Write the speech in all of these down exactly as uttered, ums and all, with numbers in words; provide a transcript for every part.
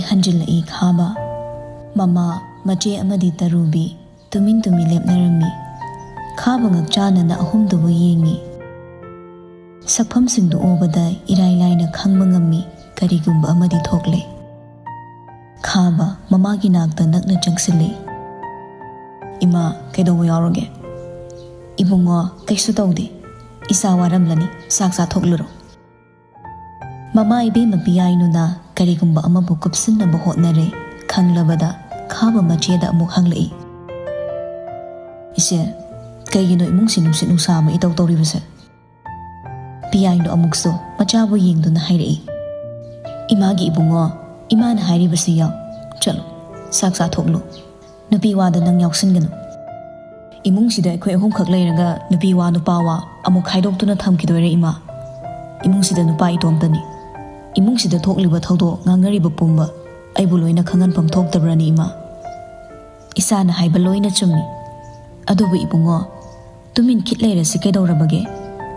ꯍꯟꯖꯤꯜꯂꯛꯏ ꯈꯥꯕ꯫ ꯃꯃꯥ, ꯃꯆꯦ ꯑꯃꯗꯤ ꯇꯔꯨꯕꯤ ꯇꯨꯃꯤꯟ ꯇꯨꯃꯤꯟ ꯂꯦꯞꯅꯔꯝꯃꯤ꯫ ꯈꯥꯕ ꯉꯛꯆꯥꯅꯅ ꯑꯍꯨꯝꯗꯨꯕꯨ ꯌꯦꯡꯉꯤ꯫ ꯁꯛꯐꯝꯁꯤꯡꯗꯨ ꯎꯕꯗ ꯏꯔꯥꯏ ꯂꯥꯏꯅ ꯈꯪꯕ ꯉꯝꯃꯤ, ꯀꯔꯤꯒꯨꯝꯕ ꯑꯃꯗꯤ ꯊꯣꯛꯂꯦ꯫ ꯈꯥꯕ ꯃꯃꯥꯒꯤ ꯅꯥꯛꯇ ꯅꯛꯅ ꯆꯪꯁꯤꯜꯂꯤ꯫ "ꯏꯃꯥ, ꯀꯩꯗꯧꯕ ꯌꯥꯎꯔꯒꯦ?" "ꯏꯕꯨꯡꯉꯣ, ꯀꯩꯁꯨ ꯇꯧꯗꯦ꯫ ꯏꯆꯥ ꯋꯥꯔꯝꯂꯅꯤ, ꯆꯥꯛ ꯆꯥꯊꯣꯛꯂꯨꯔꯣ꯫" ꯃꯃꯥ ꯏꯕꯦꯝꯃ ꯄꯤꯌꯥꯏꯅꯨꯅ ꯀꯔꯤꯒꯨꯝꯕ ꯑꯃꯕꯨ ꯀꯨꯞꯁꯤꯟꯅꯕ ꯍꯣꯠꯅꯔꯦ꯫ ꯈꯪꯂꯕꯗ ꯈꯥꯕ ꯃꯆꯦꯗ ꯑꯃꯨꯛ ꯍꯪꯂꯛꯏ꯫ "ꯏꯆꯦ, ꯀꯩꯒꯤꯅꯣ ꯏꯃꯨꯡꯁꯤ ꯅꯨꯡꯁꯤꯠ ꯅꯨꯡꯁꯥ ꯑꯃ ꯏꯇꯧ ꯇꯧꯔꯤꯕꯁꯦ?" ꯄꯤꯌꯥꯏꯅꯨ ꯑꯃꯨꯛꯁꯨ ꯃꯆꯥꯕꯨ ꯌꯦꯡꯗꯨꯅ ꯍꯥꯏꯔꯛꯏ꯫ "ꯏꯃꯥꯒꯤ ꯏꯕꯨꯡꯉꯣ, ꯏꯃꯥꯅ ꯍꯥꯏꯔꯤꯕꯁꯤ ꯌꯥꯎ꯫ ꯆꯠꯂꯣ, ꯆꯥꯛ ꯆꯥꯊꯣꯛꯂꯨ꯫ ꯅꯨꯄꯤ ꯋꯥꯗ ꯅꯪ ꯌꯥꯎꯁꯤꯟꯒꯅꯨ꯫ ꯏꯃꯨꯡꯁꯤꯗ ꯑꯩꯈꯣꯏ ꯑꯍꯨꯝꯈꯛ ꯂꯩꯔꯒ ꯅꯨꯄꯤ ꯋꯥ ꯅꯨꯄꯥ ꯋꯥ ꯑꯃꯨꯛ ꯈꯥꯏꯗꯣꯛꯇꯨꯅ ꯊꯝꯈꯤꯗꯣꯏꯔꯦ ꯏꯃꯥ? ꯏꯃꯨꯡꯁꯤꯗ ꯅꯨꯄꯥ ꯏꯇꯣꯝꯇꯅꯤ꯫ ꯏꯃꯨꯡꯁꯤꯗ ꯊꯣꯛꯂꯤꯕ ꯊꯧꯗꯣꯛ ꯉꯥꯡꯅꯔꯤꯕ ꯄꯨꯝꯕ ꯑꯩꯕꯨ ꯂꯣꯏꯅ ꯈꯪꯍꯟꯐꯝ ꯊꯣꯛꯇꯕ꯭ꯔꯅꯤ ꯏꯃꯥ? ꯏꯆꯥꯅ ꯍꯥꯏꯕ ꯂꯣꯏꯅ ꯆꯨꯝꯃꯤ꯫ ꯑꯗꯨꯕꯨ ꯏꯕꯨꯡꯉꯣ, ꯇꯨꯃꯤꯟ ꯈꯤꯠ ꯂꯩꯔꯁꯤ ꯀꯩꯗꯧꯔꯕꯒꯦ?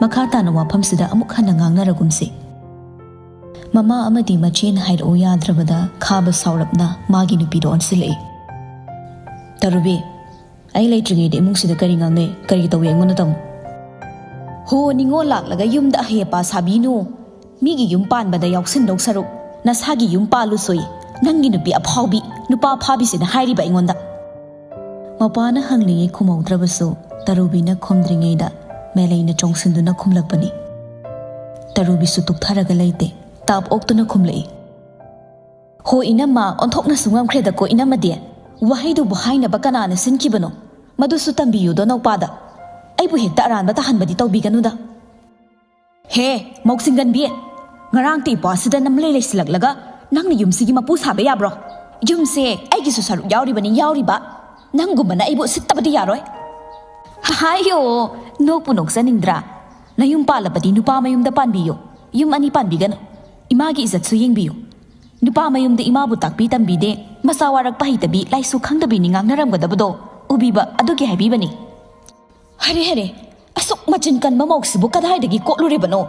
ꯃꯈꯥ ꯇꯥꯅ ꯋꯥꯐꯝꯁꯤꯗ ꯑꯃꯨꯛ ꯍꯟꯅ ꯉꯥꯡꯅꯔꯒꯨꯝꯁꯤ꯫" ꯃꯃꯥ ꯑꯃꯗꯤ ꯃꯆꯦꯅ ꯍꯥꯏꯔꯛꯎ ꯌꯥꯗ꯭ꯔꯕꯗ ꯈꯥꯕ ꯁꯥꯎꯔꯞꯅ ꯃꯥꯒꯤ ꯅꯨꯄꯤꯗ ꯑꯣꯟꯁꯤꯜꯂꯛꯏ꯫ "ꯇꯔꯨꯕꯤ, ꯑꯩ ꯂꯩꯇ꯭ꯔꯤꯉꯩꯗ ꯏꯃꯨꯡꯁꯤꯗ ꯀꯔꯤ ꯉꯥꯡꯅꯩ, ꯀꯔꯤ ꯇꯧꯏ ꯑꯩꯉꯣꯟꯗ ꯇꯝꯃꯨ꯫" "ꯍꯣ, ꯅꯤꯉꯣꯜ ꯂꯥꯛꯂꯒ ꯌꯨꯝꯗ ꯑꯍꯩ ꯑꯄꯥ ꯁꯥꯕꯤꯅꯨ꯫ ꯃꯤꯒꯤ ꯌꯨꯝ ꯄꯥꯟꯕꯗ ꯌꯥꯎꯁꯤꯟꯗꯧ ꯁꯔꯨꯛ ꯅꯁꯥꯒꯤ ꯌꯨꯝ ꯄꯥꯜꯂꯨꯁꯣꯏ꯫ ꯅꯪꯒꯤ ꯅꯨꯄꯤ ꯑꯐꯥꯎꯕꯤ, ꯅꯨꯄꯥ ꯐꯥꯕꯤꯁꯤꯅ ꯍꯥꯏꯔꯤꯕ ꯑꯩꯉꯣꯟꯗ꯫" ꯃꯄꯥꯅ ꯍꯪꯂꯤꯉꯩ ꯈꯨꯝꯍꯧꯗ꯭ꯔꯕꯁꯨ ꯇꯔꯨꯕꯤꯅ ꯈꯨꯝꯗ꯭ꯔꯤꯉꯩꯗ ꯃꯦꯂꯩꯅ ꯆꯣꯡꯁꯤꯟꯗꯨꯅ ꯈꯨꯝꯂꯛꯄꯅꯤ꯫ ꯇꯔꯨꯕꯤꯁꯨ ꯇꯨꯛꯊꯔꯒ ꯂꯩꯇꯦ, ꯇꯥꯞ ꯑꯣꯛꯇꯨꯅ ꯈꯨꯝꯂꯛꯏ꯫ "ꯍꯣ ꯏꯅꯝꯃ, ꯑꯣꯟꯊꯣꯛꯅꯁꯨ ꯉꯝꯈ꯭ꯔꯦꯗꯀꯣ ꯏꯅꯝꯃꯗꯤ꯫ ꯋꯥꯍꯩꯗꯨꯕꯨ ꯍꯥꯏꯅꯕ ꯀꯅꯥꯅ ꯁꯤꯟꯈꯤꯕꯅꯣ? ꯃꯗꯨꯁꯨ ꯇꯝꯕꯤꯌꯨꯗꯣ ꯅꯧꯄꯥꯗ꯫ ꯑꯩꯕꯨ ꯍꯦꯛꯇ ꯑꯔꯥꯟꯕ ꯇꯥꯍꯟꯕꯗꯤ ꯇꯧꯕꯤꯒꯅꯨꯗ꯫" "ꯍꯦ, ꯃꯧ ꯆꯤꯡꯒꯟꯕꯤ, ꯉꯔꯥꯡꯇ ꯏꯄ꯭ꯋꯥꯁꯤꯗ ꯅꯝꯂꯩ ꯂꯩꯁꯤꯜꯂꯛꯂꯒ ꯅꯪꯅ ꯌꯨꯝꯁꯤꯒꯤ ꯃꯄꯨ ꯁꯥꯕ ꯌꯥꯕ꯭ꯔꯣ? ꯌꯨꯝꯁꯦ ꯑꯩꯒꯤꯁꯨ ꯁꯔꯨꯛ ꯌꯥꯎꯔꯤꯕꯅꯤ, ꯌꯥꯎꯔꯤꯕ꯫ ꯅꯪꯒꯨꯝꯕꯅ ꯑꯩꯕꯨ ꯎꯁꯤꯠꯇꯕꯗꯤ ꯌꯥꯔꯣꯏ꯫" "ꯍꯥꯏꯌꯣ, ꯅꯣꯛꯄꯨ ꯅꯣꯛꯆꯅꯤꯡꯗ꯭ꯔꯥ? ꯅꯌꯨꯝ ꯄꯥꯜꯂꯕꯗꯤ ꯅꯨꯄꯥ ꯃꯌꯨꯝꯗ ꯄꯥꯟꯕꯤꯌꯨ꯫ ꯌꯨꯝ ꯑꯅꯤ ꯄꯥꯟꯕꯤꯒꯅꯨ꯫ ꯏꯃꯥꯒꯤ ꯏꯖꯠꯁꯨ ꯌꯦꯡꯕꯤꯌꯨ꯫ ꯅꯨꯄꯥ ꯃꯌꯨꯝꯗ ꯏꯃꯥꯕꯨ ꯇꯥꯛꯄꯤ ꯇꯝꯕꯤꯗꯦ, ꯃꯆꯥ ꯋꯥꯔꯛꯄ ꯍꯩꯇꯕꯤ, ꯂꯥꯏꯁꯨ ꯈꯪꯗꯕꯤꯅꯤ ꯉꯥꯡꯅꯔꯝꯒꯗꯕꯗꯣ꯫ ꯎꯕꯤꯕ ꯑꯗꯨꯒꯤ ꯍꯥꯏꯕꯤꯕꯅꯤ꯫" "ꯍꯔꯦ, ꯍꯔꯦ, ꯑꯁꯨꯛ ꯃꯆꯤꯟ ꯀꯟꯕ ꯃꯧꯁꯤꯕꯨ ꯀꯗꯥꯏꯗꯒꯤ ꯀꯣꯠꯂꯨꯔꯤꯕꯅꯣ?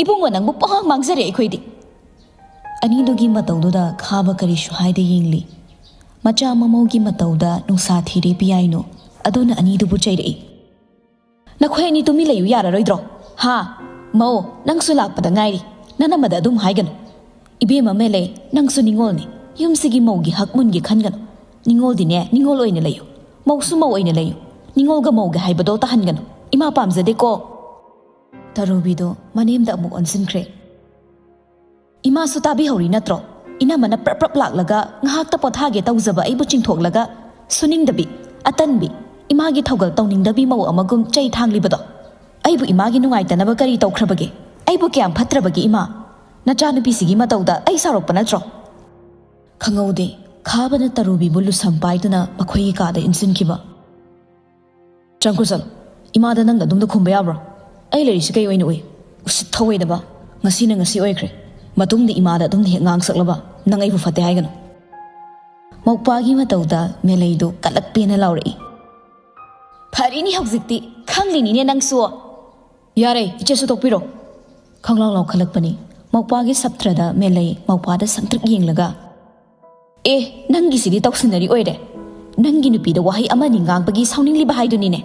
ꯏꯕꯨꯡꯉꯣ, ꯅꯪꯕꯨ ꯄꯨꯡꯉꯥꯡ ꯃꯥꯡꯖꯔꯦ ꯑꯩꯈꯣꯏꯗꯤ꯫" ꯑꯅꯤꯗꯨꯒꯤ ꯃꯇꯧꯗꯨꯗ ꯈꯥꯕ ꯀꯔꯤꯁꯨ ꯍꯥꯏꯗ ꯌꯦꯡꯂꯤ꯫ ꯃꯆꯥ ꯃꯃꯧꯒꯤ ꯃꯇꯧꯗ ꯅꯨꯡꯁꯥ ꯊꯤꯔꯤ ꯄꯤꯌꯥꯏꯅꯨ꯫ ꯑꯗꯨꯅ ꯑꯅꯤꯗꯨꯕꯨ ꯆꯩꯔꯛꯏ꯫ "ꯅꯈꯣꯏ ꯑꯅꯤ ꯇꯨꯃꯤꯟ ꯂꯩꯌꯨ ꯌꯥꯔꯔꯣꯏꯗ꯭ꯔꯣ? ꯍꯥ? ꯃꯧ, ꯅꯪꯁꯨ ꯂꯥꯛꯄꯗ ꯉꯥꯏꯔꯤ꯫ ꯅꯅꯝꯃꯗ ꯑꯗꯨꯝ ꯍꯥꯏꯒꯅꯨ꯫ ꯏꯕꯦꯝꯃ ꯃꯦꯂꯩ, ꯅꯪꯁꯨ ꯅꯤꯉꯣꯜꯅꯤ꯫ ꯌꯨꯝꯁꯤꯒꯤ ꯃꯧꯒꯤ ꯍꯛ ꯃꯨꯟꯒꯦ ꯈꯟꯒꯅꯨ꯫ ꯅꯤꯉꯣꯜꯗꯤꯅꯦ, ꯅꯤꯉꯣꯜ ꯑꯣꯏꯅ ꯂꯩꯌꯨ꯫ ꯃꯧꯁꯨ ꯃꯧ ꯑꯣꯏꯅ ꯂꯩꯌꯨ꯫ ꯅꯤꯉꯣꯜꯒ ꯃꯧꯒ ꯍꯥꯏꯕꯗꯣ ꯇꯥꯍꯟꯒꯅꯨ꯫ ꯏꯃꯥ ꯄꯥꯝꯖꯗꯦꯀꯣ꯫" ꯇꯔꯨꯕꯤꯗꯣ ꯃꯅꯦꯝꯗ ꯑꯃꯨꯛ ꯑꯣꯟꯁꯤꯟꯈ꯭ꯔꯦ꯫ "ꯏꯃꯥꯁꯨ ꯇꯥꯕꯤꯍꯧꯔꯤ ꯅꯠꯇ꯭ꯔꯣ? ꯏꯅꯝꯃꯅ ꯄ꯭ꯔꯞ ꯄ꯭ꯔꯞ ꯂꯥꯛꯂꯒ ꯉꯥꯏꯍꯥꯛꯇ ꯄꯣꯊꯥꯒꯦ ꯇꯧꯖꯕ ꯑꯩꯕꯨ ꯆꯤꯡꯊꯣꯛꯂꯒ ꯁꯨꯅꯤꯡꯗꯕꯤ, ꯑꯇꯟꯕꯤ, ꯏꯃꯥꯒꯤ ꯊꯧꯒꯜ ꯇꯧꯅꯤꯡꯗꯕꯤ ꯃꯧ ꯑꯃꯒꯨꯝ ꯆꯩ ꯊꯥꯡꯂꯤꯕꯗꯣ꯫ ꯑꯩꯕꯨ ꯏꯃꯥꯒꯤ ꯅꯨꯡꯉꯥꯏꯇꯅꯕ ꯀꯔꯤ ꯇꯧꯈ꯭ꯔꯕꯒꯦ? ꯑꯩꯕꯨ ꯀꯌꯥꯝ ꯐꯠꯇ꯭ꯔꯕꯒꯦ ꯏꯃꯥ? ꯅꯆꯥꯅꯨꯄꯤꯁꯤꯒꯤ ꯃꯇꯧꯗ ꯑꯩ ꯁꯥꯎꯔꯛꯄ ꯅꯠꯇ꯭ꯔꯣ?" ꯈꯪꯍꯧꯗꯦ, ꯈꯥꯕꯅ ꯇꯔꯨꯕꯤꯕꯨ ꯂꯨꯁꯝ ꯄꯥꯏꯗꯨꯅ ꯃꯈꯣꯏꯒꯤ ꯀꯥꯗ ꯏꯟꯁꯤꯟꯈꯤꯕ꯫ "ꯆꯪꯈ꯭ꯔꯣ ꯆꯠꯂꯣ꯫ ꯏꯃꯥꯗ ꯅꯪꯅ ꯑꯗꯨꯝꯅ ꯈꯨꯝꯕ ꯌꯥꯕ꯭ꯔꯣ? ꯑꯩ ꯂꯩꯔꯤꯁꯤ ꯀꯩ ꯑꯣꯏꯅ ꯎꯏ? ꯎꯁꯤꯠ ꯊꯧꯑꯣꯏꯗꯕ꯫ ꯉꯁꯤꯅ ꯉꯁꯤ ꯑꯣꯏꯈ꯭ꯔꯦ꯫ ꯃꯇꯨꯡꯗ ꯏꯃꯥꯗ ꯑꯗꯨꯝꯅ ꯍꯦꯛ ꯉꯥꯡꯁꯛꯂꯕ ꯅꯪ ꯑꯩꯕꯨ ꯐꯠꯇꯦ ꯍꯥꯏꯒꯅꯨ꯫" ꯃꯧꯄꯥꯒꯤ ꯃꯇꯧꯗ ꯃꯦꯂꯩꯗꯨ ꯀꯂꯛꯄꯦꯅ ꯂꯥꯎꯔꯛꯏ꯫ "ꯐꯔꯤꯅꯤ ꯍꯧꯖꯤꯛꯇꯤ, ꯈꯪꯂꯤꯅꯤꯅꯦ ꯅꯪꯁꯨ꯫ ꯌꯥꯔꯦ, ꯏꯆꯦꯁꯨ ꯇꯣꯛꯄꯤꯔꯣ꯫" ꯈꯪꯂꯥꯎ ꯂꯥꯎꯈꯠꯂꯛꯄꯅꯤ꯫ ꯃꯧꯄꯥꯒꯤ ꯁꯞꯇ꯭ꯔꯗ ꯃꯦꯂꯩ ꯃꯧꯄꯥꯗ ꯁꯪꯇ꯭ꯔꯤꯛ ꯌꯦꯡꯂꯒ, "ꯑꯦ, ꯅꯪꯒꯤꯁꯤꯗꯤ ꯇꯧꯁꯤꯟꯅꯔꯤ ꯑꯣꯏꯔꯦ꯫ ꯅꯪꯒꯤ ꯅꯨꯄꯤꯗ ꯋꯥꯍꯩ ꯑꯃꯅꯤ ꯉꯥꯡꯕꯒꯤ ꯁꯥꯎꯅꯤꯡꯂꯤꯕ ꯍꯥꯏꯗꯨꯅꯤꯅꯦ꯫"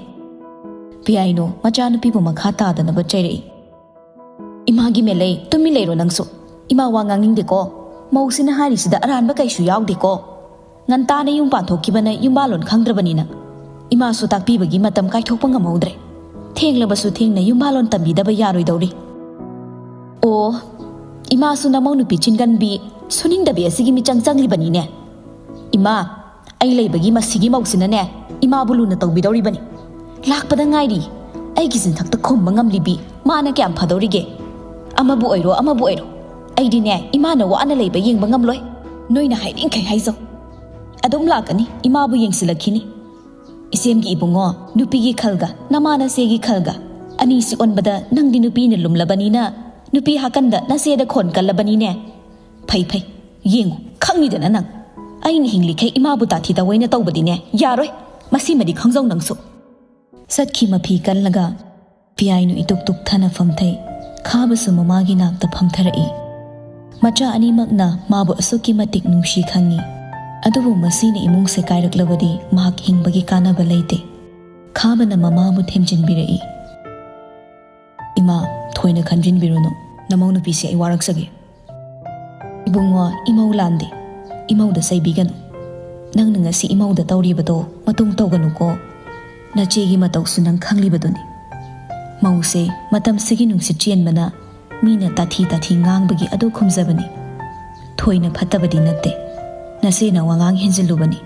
ꯄꯤꯌꯥꯏꯅꯨ ꯃꯆꯥꯅꯨꯄꯤꯕꯨ ꯃꯈꯥ ꯇꯥꯗꯅꯕ ꯆꯩꯔꯛꯏ꯫ "ꯏꯃꯥꯒꯤ ꯃꯦꯂꯩ, ꯇꯨꯃꯤꯟ ꯂꯩꯔꯣ ꯅꯪꯁꯨ꯫ ꯏꯃꯥ ꯋꯥ ꯉꯥꯡꯅꯤꯡꯗꯦꯀꯣ꯫ ꯃꯧꯁꯤꯅ ꯍꯥꯏꯔꯤꯁꯤꯗ ꯑꯔꯥꯟꯕ ꯀꯩꯁꯨ ꯌꯥꯎꯗꯦꯀꯣ꯫ ꯉꯟꯇꯥꯅ ꯌꯨꯝ ꯄꯥꯟꯊꯣꯛꯈꯤꯕꯅ ꯌꯨꯝꯕꯥꯂꯣꯟ ꯈꯪꯗ꯭ꯔꯕꯅꯤꯅ ꯏꯃꯥꯁꯨ ꯇꯥꯛꯄꯤꯕꯒꯤ ꯃꯇꯝ ꯀꯥꯏꯊꯣꯛꯄ ꯉꯝꯍꯧꯗ꯭ꯔꯦ꯫ ꯊꯦꯡꯂꯕꯁꯨ ꯊꯦꯡꯅ ꯌꯨꯝꯕꯥꯂꯣꯟ ꯇꯝꯕꯤꯗꯕ ꯌꯥꯔꯣꯏꯗꯧꯔꯤ꯫ ꯑꯣ, ꯏꯃꯥꯁꯨ ꯅꯃꯧ ꯅꯨꯄꯤ ꯆꯤꯟꯒꯟꯕꯤ, ꯁꯨꯅꯤꯡꯗꯕꯤ ꯑꯁꯤꯒꯤ ꯃꯤꯆꯪ ꯆꯪꯂꯤꯕꯅꯤꯅꯦ꯫ ꯏꯃꯥ, ꯑꯩ ꯂꯩꯕꯒꯤ ꯃꯁꯤꯒꯤ ꯃꯧꯁꯤꯅꯅꯦ, ꯏꯃꯥꯕꯨ ꯂꯨꯅ ꯇꯧꯕꯤꯗꯧꯔꯤꯕꯅꯤ꯫ ꯂꯥꯛꯄꯗ ꯉꯥꯏꯔꯤ꯫ ꯑꯩꯒꯤ ꯆꯤꯟꯊꯛꯇ ꯈꯨꯝꯕ ꯉꯝꯂꯤꯕꯤ ꯃꯥꯅ ꯀꯌꯥꯝ ꯐꯗꯧꯔꯤꯒꯦ? ꯑꯃꯕꯨ ꯑꯣꯏꯔꯣ, ꯑꯃꯕꯨ ꯑꯣꯏꯔꯣ, ꯑꯩꯗꯤꯅꯦ, ꯏꯃꯥꯅ ꯋꯥꯅ ꯂꯩꯕ ꯌꯦꯡꯕ ꯉꯝꯂꯣꯏ꯫ ꯅꯣꯏꯅ ꯍꯥꯏꯅꯤꯡꯈꯩ ꯍꯥꯏꯖꯧ꯫ ꯑꯗꯨꯝ ꯂꯥꯛꯀꯅꯤ, ꯏꯃꯥꯕꯨ ꯌꯦꯡꯁꯤꯜꯂꯛꯈꯤꯅꯤ꯫ ꯏꯆꯦꯝꯒꯤ ꯏꯕꯨꯡꯉꯣ, ꯅꯨꯄꯤꯒꯤ ꯈꯜꯒ ꯅꯃꯥ ꯅꯆꯦꯒꯤ ꯈꯜꯒ ꯑꯅꯤꯁꯤ ꯑꯣꯟꯕꯗ ꯅꯪꯗꯤ ꯅꯨꯄꯤꯅ ꯂꯨꯝꯂꯕꯅꯤꯅ, ꯅꯨꯄꯤ ꯍꯥꯀꯟꯗ ꯅꯆꯦꯗ ꯈꯣꯟ ꯀꯜꯂꯕꯅꯤꯅꯦ꯫ ꯐꯩ ꯐꯩ, ꯌꯦꯡꯉꯨ, ꯈꯪꯉꯤꯗꯅ ꯅꯪ꯫ ꯑꯩꯅ ꯍꯤꯡꯂꯤꯈꯩ ꯏꯃꯥꯕꯨ ꯇꯥꯊꯤ ꯇꯧꯑꯣꯏꯅ ꯇꯧꯕꯗꯤꯅꯦ ꯌꯥꯔꯣꯏ꯫ ꯃꯁꯤꯃꯗꯤ ꯈꯪꯖꯧ ꯅꯪꯁꯨ꯫ ꯆꯠꯈꯤ ꯃꯐꯤ ꯀꯜꯂꯒ꯫ ꯄꯤꯌꯥꯏꯅꯨ ꯏꯇꯨꯛ ꯇꯨꯛꯊꯅ ꯐꯝꯊꯩ꯫ ꯈꯥꯕꯁꯨ ꯃꯃꯥꯒꯤ ꯅꯥꯛꯇ ꯐꯝꯊꯔꯛꯏ꯫ ꯃꯆꯥ ꯑꯅꯤꯃꯛꯅ ꯃꯥꯕꯨ ꯑꯁꯨꯛꯀꯤ ꯃꯇꯤꯛ ꯅꯨꯡꯁꯤ ꯈꯪꯏ꯫ ꯑꯗꯨꯕꯨ ꯃꯁꯤꯅ ꯏꯃꯨꯡꯁꯦ ꯀꯥꯏꯔꯛꯂꯕꯗꯤ ꯃꯍꯥꯛ ꯍꯤꯡꯕꯒꯤ ꯀꯥꯟꯅꯕ ꯂꯩꯇꯦ꯫ ꯈꯥꯕꯅ ꯃꯃꯥꯕꯨ ꯊꯦꯝꯖꯤꯟꯕꯤꯔꯛꯏ꯫ "ꯏꯃꯥ, ꯊꯣꯏꯅ ꯈꯟꯖꯤꯟꯕꯤꯔꯨꯅꯨ꯫ ꯅꯃꯧ ꯅꯨꯄꯤꯁꯦ ꯑꯩ ꯋꯥꯔꯛꯆꯒꯦ꯫" "ꯏꯕꯨꯡꯉꯣ, ꯏꯃꯧ ꯂꯥꯟꯗꯦ꯫ ꯏꯃꯧꯗ ꯆꯩꯕꯤꯒꯅꯨ꯫ ꯅꯪꯅ ꯉꯁꯤ ꯏꯃꯧꯗ ꯇꯧꯔꯤꯕꯗꯣ ꯃꯇꯨꯡ ꯇꯧꯒꯅꯨꯀꯣ꯫ ꯅꯆꯦꯒꯤ ꯃꯇꯧꯁꯨ ꯅꯪ ꯈꯪꯂꯤꯕꯗꯨꯅꯤ꯫ ꯃꯧꯁꯦ ꯃꯇꯝꯁꯤꯒꯤ ꯅꯨꯡꯁꯤꯠ ꯆꯦꯟꯕꯅ ꯃꯤꯅ ꯇꯥꯊꯤ ꯇꯥꯊꯤ ꯉꯥꯡꯕꯒꯤ ꯑꯗꯨ ꯈꯨꯝꯖꯕꯅꯤ꯫ ꯊꯣꯏꯅ ꯐꯠꯇꯕꯗꯤ ꯅꯠꯇꯦ꯫ ꯅꯆꯦꯅ ꯋꯥꯉꯥꯡ ꯍꯦꯟꯖꯤꯜꯂꯨꯕꯅꯤ꯫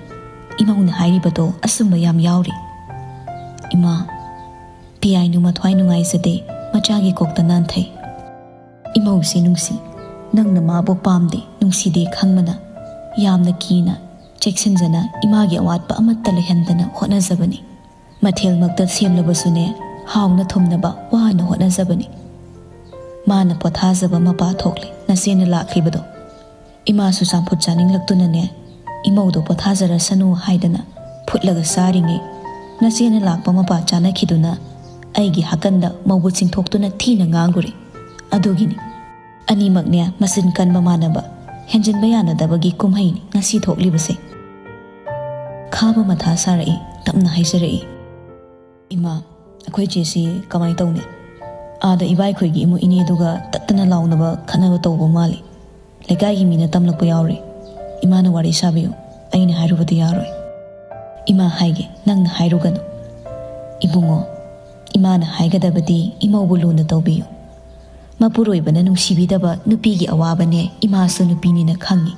ꯏꯃꯧꯅ ꯍꯥꯏꯔꯤꯕꯗꯣ ꯑꯆꯨꯝꯕ ꯌꯥꯝ ꯌꯥꯎꯔꯤ꯫" "ꯏꯃꯥ, ꯄꯤꯌꯥꯏꯅꯨ ꯃꯊ꯭ꯋꯥꯏ ꯅꯨꯡꯉꯥꯏꯖꯗꯦ, ꯃꯆꯥꯒꯤ ꯀꯣꯛꯇ ꯅꯥꯟꯊꯩ꯫ ꯏꯃꯧꯁꯦ ꯅꯨꯡꯁꯤ, ꯅꯪꯅ ꯃꯥꯕꯨ ꯄꯥꯝꯗꯦ, ꯅꯨꯡꯁꯤꯗꯦ ꯈꯪꯕꯅ ꯌꯥꯝꯅ ꯀꯤꯅ, ꯆꯦꯛꯁꯤꯟꯖꯅ ꯏꯃꯥꯒꯤ ꯑꯋꯥꯠꯄ ꯑꯃꯠꯇ ꯂꯩꯍꯟꯗꯅ ꯍꯣꯠꯅꯖꯕꯅꯤ꯫ ꯃꯊꯦꯜꯃꯛꯇ ꯁꯦꯝꯂꯕꯁꯨꯅꯦ, ꯍꯥꯎꯅ ꯊꯨꯝꯅꯕ ꯋꯥꯅ ꯍꯣꯠꯅꯖꯕꯅꯤ꯫ ꯃꯥꯅ ꯄꯣꯊꯥꯖꯕ ꯃꯄꯥ ꯊꯣꯛꯂꯦ, ꯅꯆꯦꯅ ꯂꯥꯛꯂꯤꯕꯗꯣ꯫ ꯏꯃꯥꯁꯨ ꯆꯝꯐꯨꯠ ꯆꯥꯅꯤꯡꯂꯛꯇꯨꯅꯅꯦ, ꯏꯃꯧꯗꯣ ꯄꯣꯊꯥꯖꯔꯁꯅꯨ ꯍꯥꯏꯗꯅ ꯐꯨꯠꯂꯒ ꯆꯥꯔꯤꯉꯩ, ꯅꯆꯦꯅ ꯂꯥꯛꯄ ꯃꯄꯥ ꯆꯥꯅꯈꯤꯗꯨꯅ ꯑꯩꯒꯤ ꯍꯥꯀꯟꯗ ꯃꯧꯕꯨ ꯆꯤꯡꯊꯣꯛꯇꯨꯅ ꯊꯤꯅ ꯉꯥꯡꯂꯨꯔꯦ꯫ ꯑꯗꯨꯒꯤꯅꯤ꯫ ꯑꯅꯤꯃꯛꯅꯦ ꯃꯆꯤꯟ ꯀꯟꯕ ꯃꯥꯟꯅꯕ, ꯍꯦꯟꯖꯤꯟꯕ ꯌꯥꯅꯗꯕꯒꯤ ꯀꯨꯝꯍꯩꯅꯤ ꯉꯁꯤ ꯊꯣꯛꯂꯤꯕꯁꯦ꯫" ꯈꯥꯕ ꯃꯊꯥ ꯁꯥꯔꯛꯏ, ꯇꯞꯅ ꯍꯥꯏꯖꯔꯛꯏ꯫ "ꯏꯃꯥ, ꯑꯩꯈꯣꯏ ꯆꯦꯁꯤ ꯀꯃꯥꯏ ꯇꯧꯅꯤ? ꯑꯥꯗ ꯏꯕꯥꯏꯈꯣꯏꯒꯤ ꯏꯃꯨꯡ ꯏꯅꯦꯗꯨꯒ ꯇꯠꯇꯅ ꯂꯥꯎꯅꯕ ꯈꯠꯅꯕ ꯇꯧꯕ ꯃꯥꯜꯂꯤ꯫ ꯂꯩꯀꯥꯏꯒꯤ ꯃꯤꯅ ꯇꯝꯂꯛꯄ ꯌꯥꯎꯔꯦ꯫ ꯏꯃꯥꯅ ꯋꯥꯔꯤ ꯁꯥꯕꯤꯌꯨ꯫ ꯑꯩꯅ ꯍꯥꯏꯔꯨꯕꯗꯤ ꯌꯥꯔꯣꯏ꯫" "ꯏꯃꯥ ꯍꯥꯏꯒꯦ, ꯅꯪꯅ ꯍꯥꯏꯔꯨꯒꯅꯨ꯫" "ꯏꯕꯨꯡꯉꯣ, ꯏꯃꯥꯅ ꯍꯥꯏꯒꯗꯕꯗꯤ ꯏꯃꯧꯕꯨ ꯂꯨꯅ ꯇꯧꯕꯤꯌꯨ꯫ ꯃꯄꯨꯔꯣꯏꯕꯅ ꯅꯨꯡꯁꯤꯕꯤꯗꯕ ꯅꯨꯄꯤꯒꯤ ꯑꯋꯥꯕꯅꯦ ꯏꯃꯥꯁꯨ ꯅꯨꯄꯤꯅꯤꯅ ꯈꯪꯏ꯫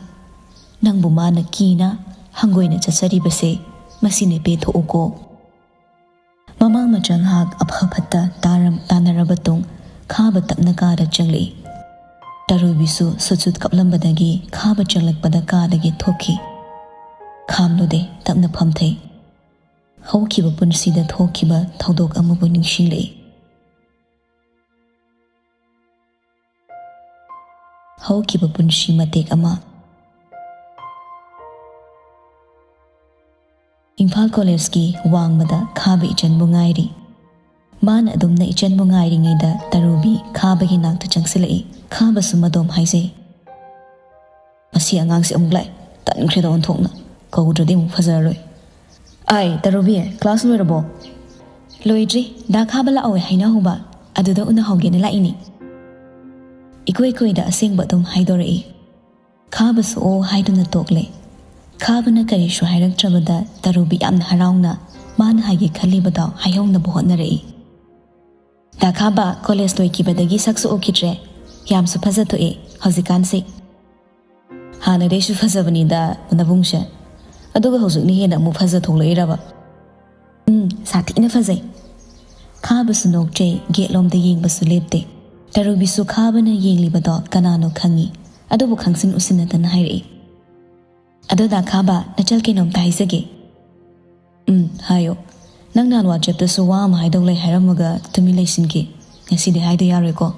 ꯅꯪꯕꯨ ꯃꯥꯅ ꯀꯤꯅ ꯍꯪꯒꯣꯏꯅ ꯆꯠꯆꯔꯤꯕꯁꯦ ꯃꯁꯤꯅ ꯄꯦꯟꯊꯣꯛꯎꯀꯣ꯫" ꯃꯃꯥ ꯃꯆꯥ ꯉꯥꯏꯍꯥꯛ ꯑꯐ ꯐꯠꯇ ꯇꯥꯔꯝ-, ꯇꯥꯟꯅꯔꯕ ꯇꯨꯡ ꯈꯥꯕ ꯇꯞꯅ ꯀꯥꯗ ꯆꯪꯂꯛꯏ꯫ ꯇꯔꯨꯕꯤꯁꯨ ꯁꯨꯠ ꯁꯨꯠ ꯀꯞꯂꯝꯕꯗꯒꯤ ꯈꯥꯕ ꯆꯪꯂꯛꯄꯗ ꯀꯥꯗꯒꯤ ꯊꯣꯛꯈꯤ꯫ ꯈꯥꯝꯂꯨꯗꯦ, ꯇꯞꯅ ꯐꯝꯊꯩ꯫ ꯍꯧꯈꯤꯕ ꯄꯨꯟꯁꯤꯗ ꯊꯣꯛꯈꯤꯕ ꯊꯧꯗꯣꯛ ꯑꯃꯕꯨ ꯅꯤꯡꯁꯤꯡꯂꯛꯏ꯫ ꯍꯧꯈꯤꯕ ꯄꯨꯟꯁꯤ ꯃꯇꯦꯛ ꯑꯃ꯫ ꯏꯝꯐꯥꯜ ꯀꯣꯂꯦꯖꯀꯤ ꯋꯥꯡꯃꯗ ꯈꯥꯕ ꯏꯆꯟꯕꯨ ꯉꯥꯏꯔꯤ꯫ ꯃꯥꯅ ꯑꯗꯨꯝꯅ ꯏꯆꯟꯕꯨ ꯉꯥꯏꯔꯤꯉꯩꯗ ꯇꯔꯨꯕꯤ ꯈꯥꯕꯒꯤ ꯅꯥꯛꯇ ꯆꯪꯁꯤꯜꯂꯛꯏ꯫ ꯈꯥꯕꯁꯨ ꯃꯗꯣꯝ ꯍꯥꯏꯖꯩ꯫ ꯁꯤ ꯑꯉꯥꯡꯁꯤ ꯑꯃꯨꯛ ꯂꯥꯛꯑꯦ꯫ ꯇꯟꯈ꯭ꯔꯦꯗ ꯑꯣꯟꯊꯣꯛꯅ꯫ ꯀꯧꯗ꯭ꯔꯗꯤ ꯑꯃꯨꯛ ꯐꯖꯔꯔꯣꯏ꯫ ꯑꯥꯏ, ꯇꯔꯨꯕꯤ, ꯀ꯭ꯂꯥꯁ ꯂꯣꯏꯔꯕꯣ? ꯂꯣꯏꯗ꯭ꯔꯤ꯫ ꯗꯥ ꯈꯥꯕ ꯂꯥꯛꯍꯧꯋꯦ ꯍꯥꯏꯅꯍꯧꯕ꯫ ꯑꯗꯨꯗ ꯎꯅꯍꯧꯒꯦꯅ ꯂꯥꯛꯏꯅꯦ꯫ ꯏꯀꯣꯏ ꯀꯣꯏꯗ ꯑꯁꯦꯡꯕ ꯑꯗꯨꯝ ꯍꯥꯏꯗꯣꯔꯛꯏ꯫ ꯈꯥꯕꯁꯨ ꯑꯣ ꯍꯥꯏꯗꯨꯅ ꯇꯣꯛꯂꯦ꯫ ꯈꯥꯕꯅ ꯀꯔꯤꯁꯨ ꯍꯥꯏꯔꯛꯇ꯭ꯔꯕꯗ ꯇꯔꯨꯕꯤ ꯌꯥꯝꯅ ꯍꯔꯥꯎꯅ ꯃꯥꯅ ꯍꯥꯏꯒꯦ ꯈꯜꯂꯤꯕꯗꯣ ꯍꯥꯏꯍꯧꯅꯕ ꯍꯣꯠꯅꯔꯛꯏ꯫ ꯗꯥ ꯈꯥꯕ, ꯀꯣꯂꯦꯖ ꯂꯣꯏꯈꯤꯕꯗꯒꯤ ꯁꯛꯁꯨ ꯎꯈꯤꯗ꯭ꯔꯦ꯫ ꯌꯥꯝꯁꯨ ꯐꯖꯊꯣꯛꯑꯦ ꯍꯧꯖꯤꯛꯀꯥꯟꯁꯦ꯫ ꯍꯥꯟꯅꯗꯩꯁꯨ ꯐꯖꯕꯅꯤꯗ ꯅꯕꯨꯡꯁꯦ꯫ ꯑꯗꯨꯒ ꯍꯧꯖꯤꯛꯅ ꯍꯦꯟꯅ ꯑꯃꯨꯛ ꯐꯖ ꯊꯣꯛꯂꯛꯏꯔꯕ? ꯎꯝ, ꯁꯥꯊꯤꯅ ꯐꯖꯩ꯫ ꯈꯥꯕꯁꯨ ꯅꯣꯛꯆꯩ, ꯒꯦꯠꯂꯣꯝꯗ ꯌꯦꯡꯕꯁꯨ ꯂꯦꯞꯇꯦ꯫ ꯇꯔꯨꯕꯤꯁꯨ ꯈꯥꯕꯅ ꯌꯦꯡꯂꯤꯕꯗꯣ ꯀꯅꯥꯅꯣ ꯈꯪꯉꯤ, ꯑꯗꯨꯕꯨ ꯈꯪꯁꯤꯟ ꯎꯁꯤꯟꯅꯗꯅ ꯍꯥꯏꯔꯛꯏ꯫ ꯑꯗꯣ ꯗꯥ ꯈꯥꯕ, ꯅꯆꯜ ꯀꯩꯅꯣꯝꯇ ꯍꯥꯏꯖꯒꯦ꯫ ꯎꯝ, ꯍꯥꯏꯌꯣ꯫ ꯅꯪ ꯅꯍꯥꯟ ꯋꯥꯆꯦꯞꯇꯁꯨ ꯋꯥ ꯑꯃ ꯍꯥꯏꯗꯧ ꯂꯩ ꯍꯥꯏꯔꯝꯃꯒ ꯇꯨꯃꯤꯟ ꯂꯩꯁꯤꯟꯈꯤ꯫ ꯉꯁꯤꯗꯤ ꯍꯥꯏꯗ ꯌꯥꯔꯣꯏꯀꯣ꯫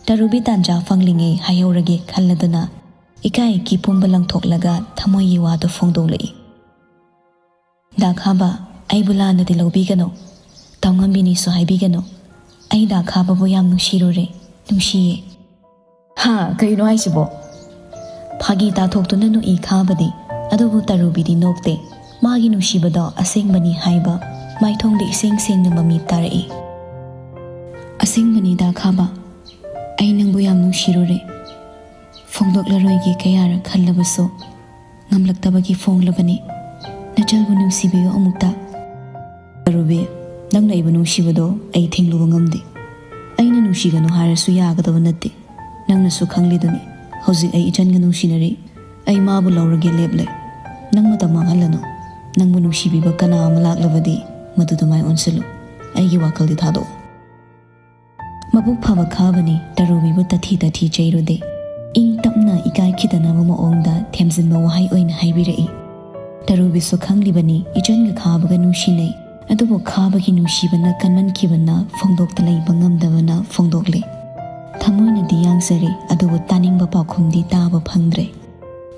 ꯇꯔꯨꯕꯤ ꯇꯥꯟꯖꯥ ꯐꯪꯂꯤꯉꯩ ꯍꯥꯏꯍꯧꯔꯒꯦ ꯈꯜꯂꯗꯨꯅ ꯏꯀꯥꯏ ꯏꯀꯤ ꯄꯨꯝꯕ ꯂꯪꯊꯣꯛꯂꯒ ꯊꯃꯣꯏꯒꯤ ꯋꯥꯗꯨ ꯐꯣꯡꯗꯣꯛꯂꯛꯏ꯫ ꯗꯥ ꯈꯥꯕ, ꯑꯩꯕꯨ ꯂꯥꯟꯅꯗꯤ ꯂꯧꯕꯤꯒꯅꯨ꯫ ꯇꯥꯎꯉꯝꯕꯤꯅꯤꯁꯨ ꯍꯥꯏꯕꯤꯒꯅꯨ꯫ ꯑꯩ ꯗꯥ ꯈꯥꯕꯕꯨ ꯌꯥꯝ ꯅꯨꯡꯁꯤꯔꯨꯔꯦ, ꯅꯨꯡꯁꯤꯌꯦ꯫ ꯍꯥ, ꯀꯔꯤꯅꯣ ꯍꯥꯏꯁꯤꯕꯣ? ꯐꯥꯒꯤ ꯇꯥꯊꯣꯛꯇꯨꯅ ꯅꯣꯛꯏ ꯈꯥꯕꯗꯤ, ꯑꯗꯨꯕꯨ ꯇꯔꯨꯕꯤꯗꯤ ꯅꯣꯛꯇꯦ꯫ ꯃꯥꯒꯤ ꯅꯨꯡꯁꯤꯕꯗꯣ ꯑꯁꯦꯡꯕꯅꯤ ꯍꯥꯏꯕ ꯃꯥꯏꯊꯣꯡꯗ ꯏꯁꯦꯡ ꯁꯦꯡꯅ ꯃꯃꯤ ꯇꯥꯔꯛꯏ꯫ ꯑꯁꯦꯡꯕꯅꯤ ꯗꯥ ꯈꯥꯕ, ꯑꯩ ꯅꯪꯕꯨ ꯌꯥꯝ ꯅꯨꯡꯁꯤꯔꯨꯔꯦ꯫ ꯐꯣꯡꯗꯣꯛꯂꯔꯣꯏꯒꯦ ꯀꯌꯥꯔꯛ ꯈꯜꯂꯕꯁꯨ ꯉꯝꯂꯛꯇꯕꯒꯤ ꯐꯣꯡꯂꯕꯅꯤ꯫ ꯅꯆꯜꯕꯨ ꯅꯨꯡꯁꯤꯕꯤꯌꯨ ꯑꯃꯨꯛꯇ꯫ ꯇꯔꯨꯕꯤ, ꯅꯪꯅ ꯑꯩꯕꯨ ꯅꯨꯡꯁꯤꯕꯗꯣ ꯑꯩ ꯊꯤꯡꯂꯨꯕ ꯉꯝꯗꯦ꯫ ꯑꯩꯅ ꯅꯨꯡꯁꯤꯒꯅꯨ ꯍꯥꯏꯔꯁꯨ ꯌꯥꯒꯗꯕ ꯅꯠꯇꯦ꯫ ꯅꯪꯅꯁꯨ ꯈꯪꯂꯤꯗꯨꯅꯤ, ꯍꯧꯖꯤꯛ ꯑꯩ ꯏꯆꯟꯒ ꯅꯨꯡꯁꯤꯅꯔꯤ꯫ ꯑꯩ ꯃꯥꯕꯨ ꯂꯧꯔꯒꯦ ꯂꯦꯞꯂꯦ꯫ ꯅꯪ ꯃꯇꯝ ꯃꯥꯡꯍꯜꯂꯅꯨ꯫ ꯅꯪꯕꯨ ꯅꯨꯡꯁꯤꯕꯤꯕ ꯀꯅꯥ ꯑꯃ ꯂꯥꯛꯂꯕꯗꯤ ꯃꯗꯨꯗ ꯃꯥꯏ ꯑꯣꯟꯁꯤꯜꯂꯨ꯫ ꯑꯩꯒꯤ ꯋꯥꯈꯜꯗꯤ ꯊꯥꯗꯣꯛꯑꯣ꯫ ꯃꯕꯨꯛ ꯐꯕ ꯈꯥꯕꯅꯤ ꯇꯔꯨꯕꯤꯕꯨ ꯇꯊꯤ ꯇꯊꯤ ꯆꯩꯔꯨꯗꯦ꯫ ꯏꯪ ꯇꯞꯅ ꯏꯀꯥꯏ ꯈꯤꯗꯅꯕ ꯃꯑꯣꯡꯗ ꯊꯦꯝꯖꯤꯟꯕ ꯋꯥꯍꯩ ꯑꯣꯏꯅ ꯍꯥꯏꯕꯤꯔꯛꯏ꯫ ꯇꯔꯨꯕꯤꯁꯨ ꯈꯪꯂꯤꯕꯅꯤ ꯏꯆꯟꯒ ꯈꯥꯕꯒ ꯅꯨꯡꯁꯤꯅꯩ꯫ ꯑꯗꯨꯕꯨ ꯈꯥꯕꯒꯤ ꯅꯨꯡꯁꯤꯕꯅ ꯀꯟꯃꯟꯈꯤꯕꯅ ꯐꯣꯡꯗꯣꯛꯇ ꯂꯩꯕ ꯉꯝꯗꯕꯅ ꯐꯣꯡꯗꯣꯛꯂꯦ꯫ ꯊꯃꯣꯏꯅꯗꯤ ꯌꯥꯡꯖꯔꯦ, ꯑꯗꯨꯕꯨ ꯇꯥꯅꯤꯡꯕ ꯄꯥꯎꯈꯨꯝꯗꯤ ꯇꯥꯕ ꯐꯪꯗ꯭ꯔꯦ꯫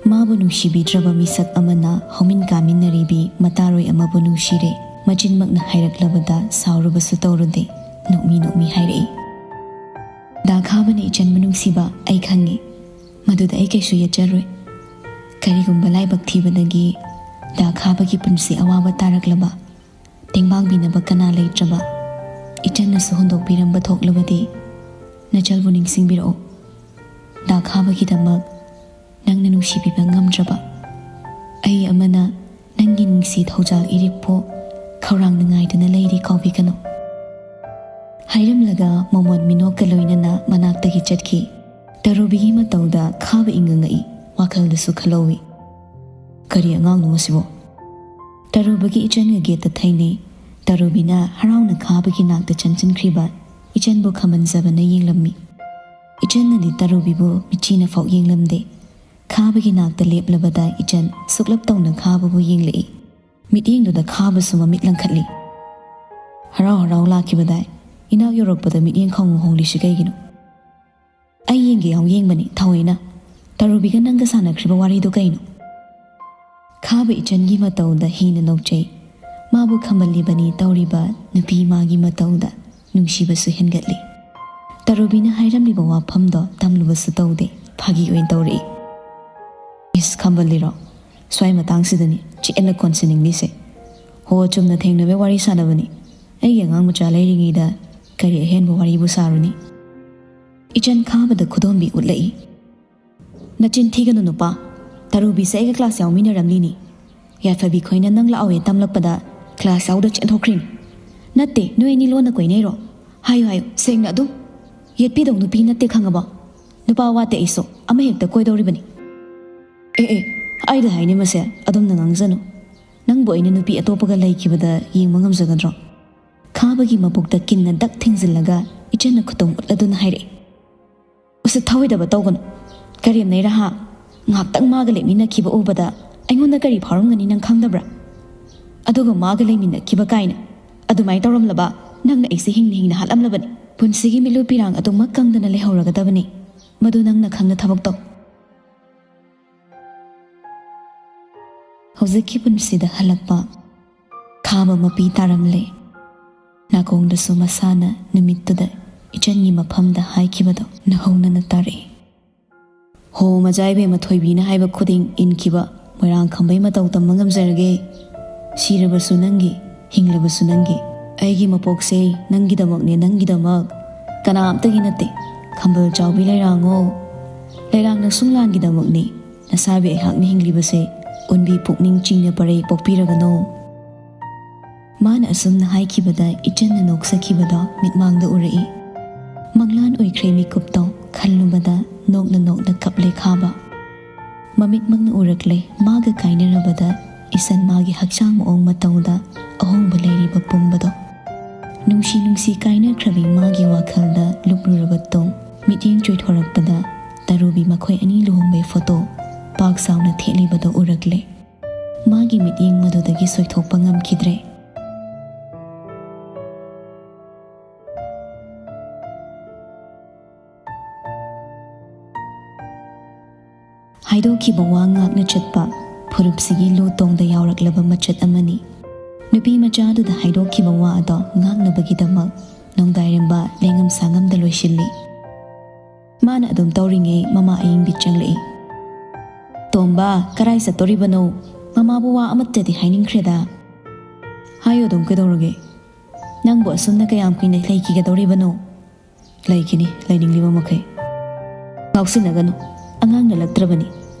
ꯃꯥꯕꯨ ꯅꯨꯡꯁꯤꯕꯤꯗ꯭ꯔꯕ ꯃꯤꯁꯛ ꯑꯃꯅ ꯍꯧꯃꯤꯟ ꯀꯥꯃꯤꯟꯅꯔꯤꯕꯤ ꯃꯇꯥꯔꯣꯏ ꯑꯃꯕꯨ ꯅꯨꯡꯁꯤꯔꯦ꯫ ꯃꯆꯤꯟꯃꯛꯅ ꯍꯥꯏꯔꯛꯂꯕꯗ ꯁꯥꯎꯔꯨꯕꯁꯨ ꯇꯧꯔꯨꯗꯦ꯫ ꯅꯣꯛꯃꯤ ꯅꯣꯛꯃꯤ ꯍꯥꯏꯔꯛꯏ꯫ ꯗꯥ ꯈꯥꯕꯅ ꯏꯆꯟꯕꯨ ꯅꯨꯡꯁꯤꯕ ꯑꯩ ꯈꯪꯉꯤ꯫ ꯃꯗꯨꯗ ꯑꯩ ꯀꯩꯁꯨ ꯌꯦꯠꯆꯔꯣꯏ꯫ ꯀꯔꯤꯒꯨꯝꯕ ꯂꯥꯏꯕꯛ ꯊꯤꯕꯗꯒꯤ ꯗꯥ ꯈꯥꯕꯒꯤ ꯄꯨꯟꯁꯤ ꯑꯋꯥꯕ ꯇꯥꯔꯛꯂꯕ, ꯇꯦꯡꯕꯥꯡꯕꯤꯅꯕ ꯀꯅꯥ ꯂꯩꯇ꯭ꯔꯕ, ꯏꯆꯟꯅꯁꯨ ꯍꯨꯟꯗꯣꯛꯄꯤꯔꯝꯕ ꯊꯣꯛꯂꯕꯗꯤ, ꯅꯆꯜꯕꯨ ꯅꯤꯡꯁꯤꯡꯕꯤꯔꯛꯎ꯫ ꯗꯥ ꯈꯥꯕꯒꯤꯗꯃꯛ ꯅꯪꯅ ꯅꯨꯡꯁꯤꯕꯤꯕ ꯉꯝꯗ꯭ꯔꯕ ꯑꯩ ꯑꯃꯅ ꯅꯪꯒꯤ ꯅꯨꯡꯁꯤ ꯊꯧꯖꯥꯜ ꯏꯔꯤꯛꯄꯨ ꯈꯧꯔꯥꯡꯅ ꯉꯥꯏꯗꯨꯅ ꯂꯩꯔꯤ, ꯀꯥꯎꯕꯤꯒꯅꯨ꯫ ꯍꯥꯏꯔꯝꯂꯒ ꯃꯃꯣꯟ ꯃꯤꯅꯣꯛꯀ ꯂꯣꯏꯅꯅ ꯃꯅꯥꯛꯇꯒꯤ ꯆꯠꯈꯤ꯫ ꯇꯔꯨꯕꯤꯒꯤ ꯃꯇꯧꯗ ꯈꯥꯕ ꯏꯪꯉꯪꯉꯛꯏ, ꯋꯥꯈꯜꯗꯁꯨ ꯈꯜꯍꯧꯏ꯫ "ꯀꯔꯤ ꯑꯉꯥꯡꯅꯣ ꯃꯁꯤꯕꯣ?" ꯇꯔꯨꯕꯒꯤ ꯏꯆꯟꯒ ꯒꯦꯠꯇ ꯊꯩꯅꯩ꯫ ꯇꯔꯨꯕꯤꯅ ꯍꯔꯥꯎꯅ ꯈꯥꯕꯒꯤ ꯅꯥꯛꯇ ꯆꯪꯁꯤꯟꯈ꯭ꯔꯤꯕ ꯏꯆꯟꯕꯨ ꯈꯝꯕꯟꯖꯕꯅ ꯌꯦꯡꯂꯝꯃꯤ꯫ ꯏꯆꯟꯅꯗꯤ ꯇꯔꯨꯕꯤꯕꯨ ꯃꯤꯠꯆꯤꯅ ꯐꯥꯎ ꯌꯦꯡꯂꯝꯗꯦ꯫ ꯈꯥꯕꯒꯤ ꯅꯥꯛꯇ ꯂꯦꯞꯂꯕꯗ ꯏꯆꯟ ꯁꯨꯛꯂꯞ ꯇꯧꯅ ꯈꯥꯕꯕꯨ ꯌꯦꯡꯂꯛꯏ꯫ ꯃꯤꯠꯌꯦꯡꯗꯨꯗ ꯈꯥꯕꯁꯨ ꯃꯃꯤꯠ ꯂꯪꯈꯠꯂꯤ꯫ "ꯍꯔꯥꯎ ꯍꯔꯥꯎ ꯂꯥꯛꯈꯤꯕꯗꯥꯏ, ꯏꯅꯥꯛ ꯌꯧꯔꯛꯄꯗ ꯃꯤꯠꯌꯦꯡ ꯈꯪꯉꯨ ꯍꯣꯡꯂꯤꯁꯤ ꯀꯩꯒꯤꯅꯣ?" "ꯑꯩ ꯌꯦꯡꯒꯦ ꯌꯥꯎ ꯌꯦꯡꯕꯅꯤ ꯊꯑꯣꯏꯅ꯫ ꯇꯔꯨꯕꯤꯒ ꯅꯪꯒ ꯁꯥꯟꯅꯈ꯭ꯔꯤꯕ ꯋꯥꯔꯤꯗꯨ ꯀꯩꯅꯣ?" ꯈꯥꯕ ꯏꯆꯟꯒꯤ ꯃꯇꯧꯗ ꯍꯦꯟꯅ ꯅꯣꯛꯆꯩ꯫ ꯃꯥꯕꯨ ꯈꯝꯕꯜꯂꯤꯕꯅꯤ ꯇꯧꯔꯤꯕ ꯅꯨꯄꯤ ꯃꯥꯒꯤ ꯃꯇꯧꯗ ꯅꯨꯡꯁꯤꯕꯁꯨ ꯍꯦꯟꯒꯠꯂꯤ꯫ ꯇꯔꯨꯕꯤꯅ ꯍꯥꯏꯔꯝꯂꯤꯕ ꯋꯥꯐꯝꯗꯣ ꯇꯝꯂꯨꯕꯁꯨ ꯇꯧꯗꯦ, ꯐꯥꯒꯤ ꯑꯣꯏꯅ ꯇꯧꯔꯛꯏ꯫ "ꯏꯁ, ꯈꯝꯕꯜꯂꯤꯔꯣ? ꯁ꯭ꯋꯥꯏ ꯃꯇꯥꯡꯁꯤꯗꯅꯤ ꯆꯦꯠꯅ ꯀꯣꯟꯁꯤꯟꯅꯤꯡꯂꯤꯁꯦ꯫ ꯍꯣ, ꯆꯨꯝꯅ ꯊꯦꯡꯅꯕ ꯋꯥꯔꯤ ꯁꯥꯟꯅꯕꯅꯤ꯫ ꯑꯩꯒꯤ ꯑꯉꯥꯡ ꯃꯆꯥ ꯂꯩꯔꯤꯉꯩꯗ ꯀꯔꯤ ꯑꯍꯦꯟꯕ ꯋꯥꯔꯤꯕꯨ ꯁꯥꯔꯨꯅꯤ?" ꯏꯆꯟ ꯈꯥꯕꯗ ꯈꯨꯗꯣꯝꯕꯤ ꯎꯠꯂꯛꯏ꯫ "ꯅꯆꯤꯟ ꯊꯤꯒꯅꯨ ꯅꯨꯄꯥ, ꯇꯔꯨꯕꯤꯁꯦ ꯑꯩꯒ ꯀ꯭ꯂꯥꯁ ꯌꯥꯎꯃꯤꯟꯅꯔꯝꯂꯤꯅꯤ꯫ ꯌꯥꯏꯐꯕꯤ ꯈꯣꯏꯅ ꯅꯪ ꯂꯥꯛꯑꯣꯌꯦ ꯇꯝꯂꯛꯄꯗ ꯀ꯭ꯂꯥꯁ ꯌꯥꯎꯗ ꯆꯦꯟꯊꯣꯛꯈ꯭ꯔꯤꯅꯤ꯫ ꯅꯠꯇꯦ, ꯅꯣꯏ ꯑꯅꯤ ꯂꯣꯟꯅ ꯀꯣꯏꯅꯩꯔꯣ? ꯍꯥꯏꯌꯨ ꯍꯥꯏꯌꯨ, ꯁꯦꯡꯅ ꯑꯗꯨꯝ꯫ ꯌꯦꯠꯄꯤꯗꯧ ꯅꯨꯄꯤ ꯅꯠꯇꯦ ꯈꯪꯉꯕꯣ? ꯅꯨꯄꯥ ꯋꯥꯠꯇꯦ ꯑꯩꯁꯨ, ꯑꯃ ꯍꯦꯛꯇ ꯀꯣꯏꯗꯧꯔꯤꯕꯅꯤ꯫" "ꯑꯦ ꯑꯦ, ꯑꯩꯗ ꯍꯥꯏꯅꯤ ꯃꯁꯦ, ꯑꯗꯨꯝꯅ ꯉꯥꯡꯖꯅꯨ꯫ ꯅꯪꯕꯨ ꯑꯩꯅ ꯅꯨꯄꯤ ꯑꯇꯣꯞꯄꯒ ꯂꯩꯈꯤꯕꯗ ꯌꯦꯡꯕ ꯉꯝꯖꯒꯗ꯭ꯔꯣ?" ꯈꯥꯕꯒꯤ ꯃꯕꯨꯛꯇ ꯀꯤꯟꯅ ꯗꯛ ꯊꯤꯡꯖꯤꯜꯂꯒ ꯏꯆꯟꯅ ꯈꯨꯇꯨꯝ ꯎꯠꯂꯗꯨꯅ ꯍꯥꯏꯔꯛꯏ꯫ "ꯎꯁꯤꯠ ꯊꯑꯣꯏꯗꯕ ꯇꯧꯒꯅꯨ꯫ ꯀꯔꯦꯝꯅꯩꯔꯥ ꯍꯥ? ꯉꯥꯏꯍꯥꯛꯇꯪ ꯃꯥꯒ ꯂꯦꯞꯃꯤꯟꯅꯈꯤꯕ ꯎꯕꯗ ꯑꯩꯉꯣꯟꯗ ꯀꯔꯤ ꯐꯥꯎꯔꯝꯒꯅꯤ ꯅꯪ ꯈꯪꯗꯕ꯭ꯔꯥ? ꯑꯗꯨꯒ ꯃꯥꯒ ꯂꯩꯃꯤꯟꯅꯈꯤꯕ ꯀꯥꯏꯅ꯫ ꯑꯗꯨꯃꯥꯏꯅ ꯇꯧꯔꯝꯂꯕ ꯅꯪꯅ ꯑꯩꯁꯦ ꯍꯤꯡꯅ ꯍꯤꯡꯅ ꯍꯥꯠꯂꯝꯂꯕꯅꯤ꯫ ꯄꯨꯟꯁꯤꯒꯤ ꯃꯤꯠꯂꯨ ꯄꯤꯔꯥꯡ ꯑꯗꯨꯃꯛ ꯀꯪꯗꯅ ꯂꯩꯍꯧꯔꯒꯗꯕꯅꯤ꯫ ꯃꯗꯨ ꯅꯪꯅ ꯈꯪꯅ ꯊꯕꯛ ꯇꯧ꯫" ꯍꯧꯖꯤꯛꯀꯤ ꯄꯨꯟꯁꯤꯗ ꯍꯜꯂꯛꯄ ꯈꯥꯕ ꯃꯄꯤ ꯇꯥꯔꯝꯂꯦ꯫ ꯅꯥꯀꯣꯡꯗꯁꯨ ꯃꯁꯥꯅ ꯅꯨꯃꯤꯠꯇꯨꯗ ꯏꯆꯟꯒꯤ ꯃꯐꯝꯗ ꯍꯥꯏꯈꯤꯕꯗꯣ ꯅꯧꯍꯧꯅꯅ ꯇꯥꯔꯛꯏ꯫ ꯑꯣ ꯃꯆꯥ ꯏꯕꯦꯝꯃ ꯊꯣꯏꯕꯤꯅ ꯍꯥꯏꯕ ꯈꯨꯗꯤꯡ ꯏꯟꯈꯤꯕ ꯃꯣꯏꯔꯥꯡ ꯈꯝꯕꯩ ꯃꯇꯧ ꯇꯝꯕ ꯉꯝꯖꯔꯒꯦ꯫ ꯁꯤꯔꯕꯁꯨ ꯅꯪꯒꯤ, ꯍꯤꯡꯂꯕꯁꯨ ꯅꯪꯒꯤ꯫ ꯑꯩꯒꯤ ꯃꯄꯣꯛꯁꯦ ꯅꯪꯒꯤꯗꯃꯛꯅꯦ, ꯅꯪꯒꯤꯗꯃꯛ꯫ ꯀꯅꯥꯝꯇꯒꯤ ꯅꯠꯇꯦ꯫ ꯈꯝꯕꯜ ꯆꯥꯎꯕꯤ ꯂꯩꯔꯥꯡꯉꯣ꯫ ꯂꯩꯔꯥꯡ ꯅꯛꯁꯨꯡꯂꯥꯟꯒꯤꯗꯃꯛꯅꯤ ꯅꯁꯥꯕꯤ ꯑꯩꯍꯥꯛꯅ ꯍꯤꯡꯂꯤꯕꯁꯦ꯫ ꯑꯣꯟꯕꯤ ꯄꯨꯛꯅꯤꯡ ꯆꯤꯡꯅ ꯄꯔꯩ ꯄꯣꯛꯄꯤꯔꯒꯅꯨ꯫ ꯃꯥꯅ ꯑꯁꯨꯝꯅ ꯍꯥꯏꯈꯤꯕꯗ ꯏꯆꯟꯅ ꯅꯣꯛꯆꯈꯤꯕꯗꯣ ꯃꯤꯠꯃꯥꯡꯗ ꯎꯔꯛꯏ꯫ ꯃꯪꯂꯥꯟ ꯑꯣꯏꯈ꯭ꯔꯦ ꯃꯤꯀꯨꯞꯇꯣ ꯈꯜꯂꯨꯕꯗ ꯅꯣꯛꯅ ꯅꯣꯛꯅ ꯀꯞꯂꯦ ꯈꯥꯕ꯫ ꯃꯃꯤꯠꯃꯛꯅ ꯎꯔꯛꯂꯦ ꯃꯥꯒ ꯀꯥꯏꯅꯔꯕꯗ ꯏꯁꯟ ꯃꯥꯒꯤ ꯍꯛꯆꯥꯡ ꯃꯑꯣꯡ ꯃꯇꯧꯗ ꯑꯍꯣꯡꯕ ꯂꯩꯔꯤꯕ ꯄꯨꯝꯕꯗꯣ꯫ ꯅꯨꯡꯁꯤ ꯅꯨꯡꯁꯤ ꯀꯥꯏꯅꯈ꯭ꯔꯕꯤ ꯃꯥꯒꯤ ꯋꯥꯈꯜꯗ ꯂꯨꯞꯂꯨꯔꯕ ꯇꯨꯡ ꯃꯤꯠꯌꯦꯡ ꯆꯣꯏꯊꯣꯔꯛꯄꯗ ꯇꯔꯨꯕꯤ ꯃꯈꯣꯏ ꯑꯅꯤ ꯂꯨꯍꯣꯡꯕꯩ ꯐꯣꯇꯣ ꯄꯥꯛ ꯆꯥꯎꯅ ꯊꯦꯠꯂꯤꯕꯗꯣ ꯎꯔꯛꯂꯦ꯫ ꯃꯥꯒꯤ ꯃꯤꯠꯌꯦꯡ ꯃꯗꯨꯗꯒꯤ ꯁꯣꯏꯊꯣꯛꯄ ꯉꯝꯈꯤꯗ꯭ꯔꯦ꯫ ꯍꯥꯏꯗꯣꯛꯈꯤꯕ ꯋꯥ ꯉꯥꯛꯅ ꯆꯠꯄ ꯐꯨꯔꯨꯞꯁꯤꯒꯤ ꯂꯨ ꯇꯣꯡꯗ ꯌꯥꯎꯔꯛꯂꯕ ꯃꯆꯠ ꯑꯃꯅꯤ꯫ ꯅꯨꯄꯤ ꯃꯆꯥꯗꯨꯗ ꯍꯥꯏꯗꯣꯛꯈꯤꯕ ꯋꯥ ꯑꯗꯣ ꯉꯥꯛꯅꯕꯒꯤꯗꯃꯛ ꯅꯣꯡꯗꯥꯏꯔꯦꯝꯕ ꯂꯦꯡꯉꯝ ꯁꯥꯉꯝꯗ ꯂꯣꯏꯁꯤꯜꯂꯤ꯫ ꯃꯥꯅ ꯑꯗꯨꯝ ꯇꯧꯔꯤꯉꯩ ꯃꯃꯥ ꯑꯌꯤꯡꯕꯤ ꯆꯪꯂꯛꯏ꯫ "ꯇꯣꯝꯕ, ꯀꯔꯥꯏ ꯆꯠꯇꯣꯔꯤꯕꯅꯣ? ꯃꯃꯥꯕꯨ ꯋꯥ ꯑꯃꯠꯇꯗꯤ ꯍꯥꯏꯅꯤꯡꯈ꯭ꯔꯦꯗ꯫" "ꯍꯥꯏꯌꯨ ꯑꯗꯨꯝ, ꯀꯩꯗꯧꯔꯒꯦ? ꯅꯪꯕꯨ ꯑꯁꯨꯝꯅ ꯀꯌꯥꯝ ꯀꯨꯏꯅ ꯂꯩꯈꯤꯒꯗꯧꯔꯤꯕꯅꯣ?" "ꯂꯩꯈꯤꯅꯤ, ꯂꯩꯅꯤꯡꯂꯤꯕ ꯃꯈꯩ꯫" "ꯉꯥꯎꯁꯤꯟꯅꯒꯅꯨ, ꯑꯉꯥꯡ ꯅꯠꯂꯛꯇ꯭ꯔꯕꯅꯤ꯫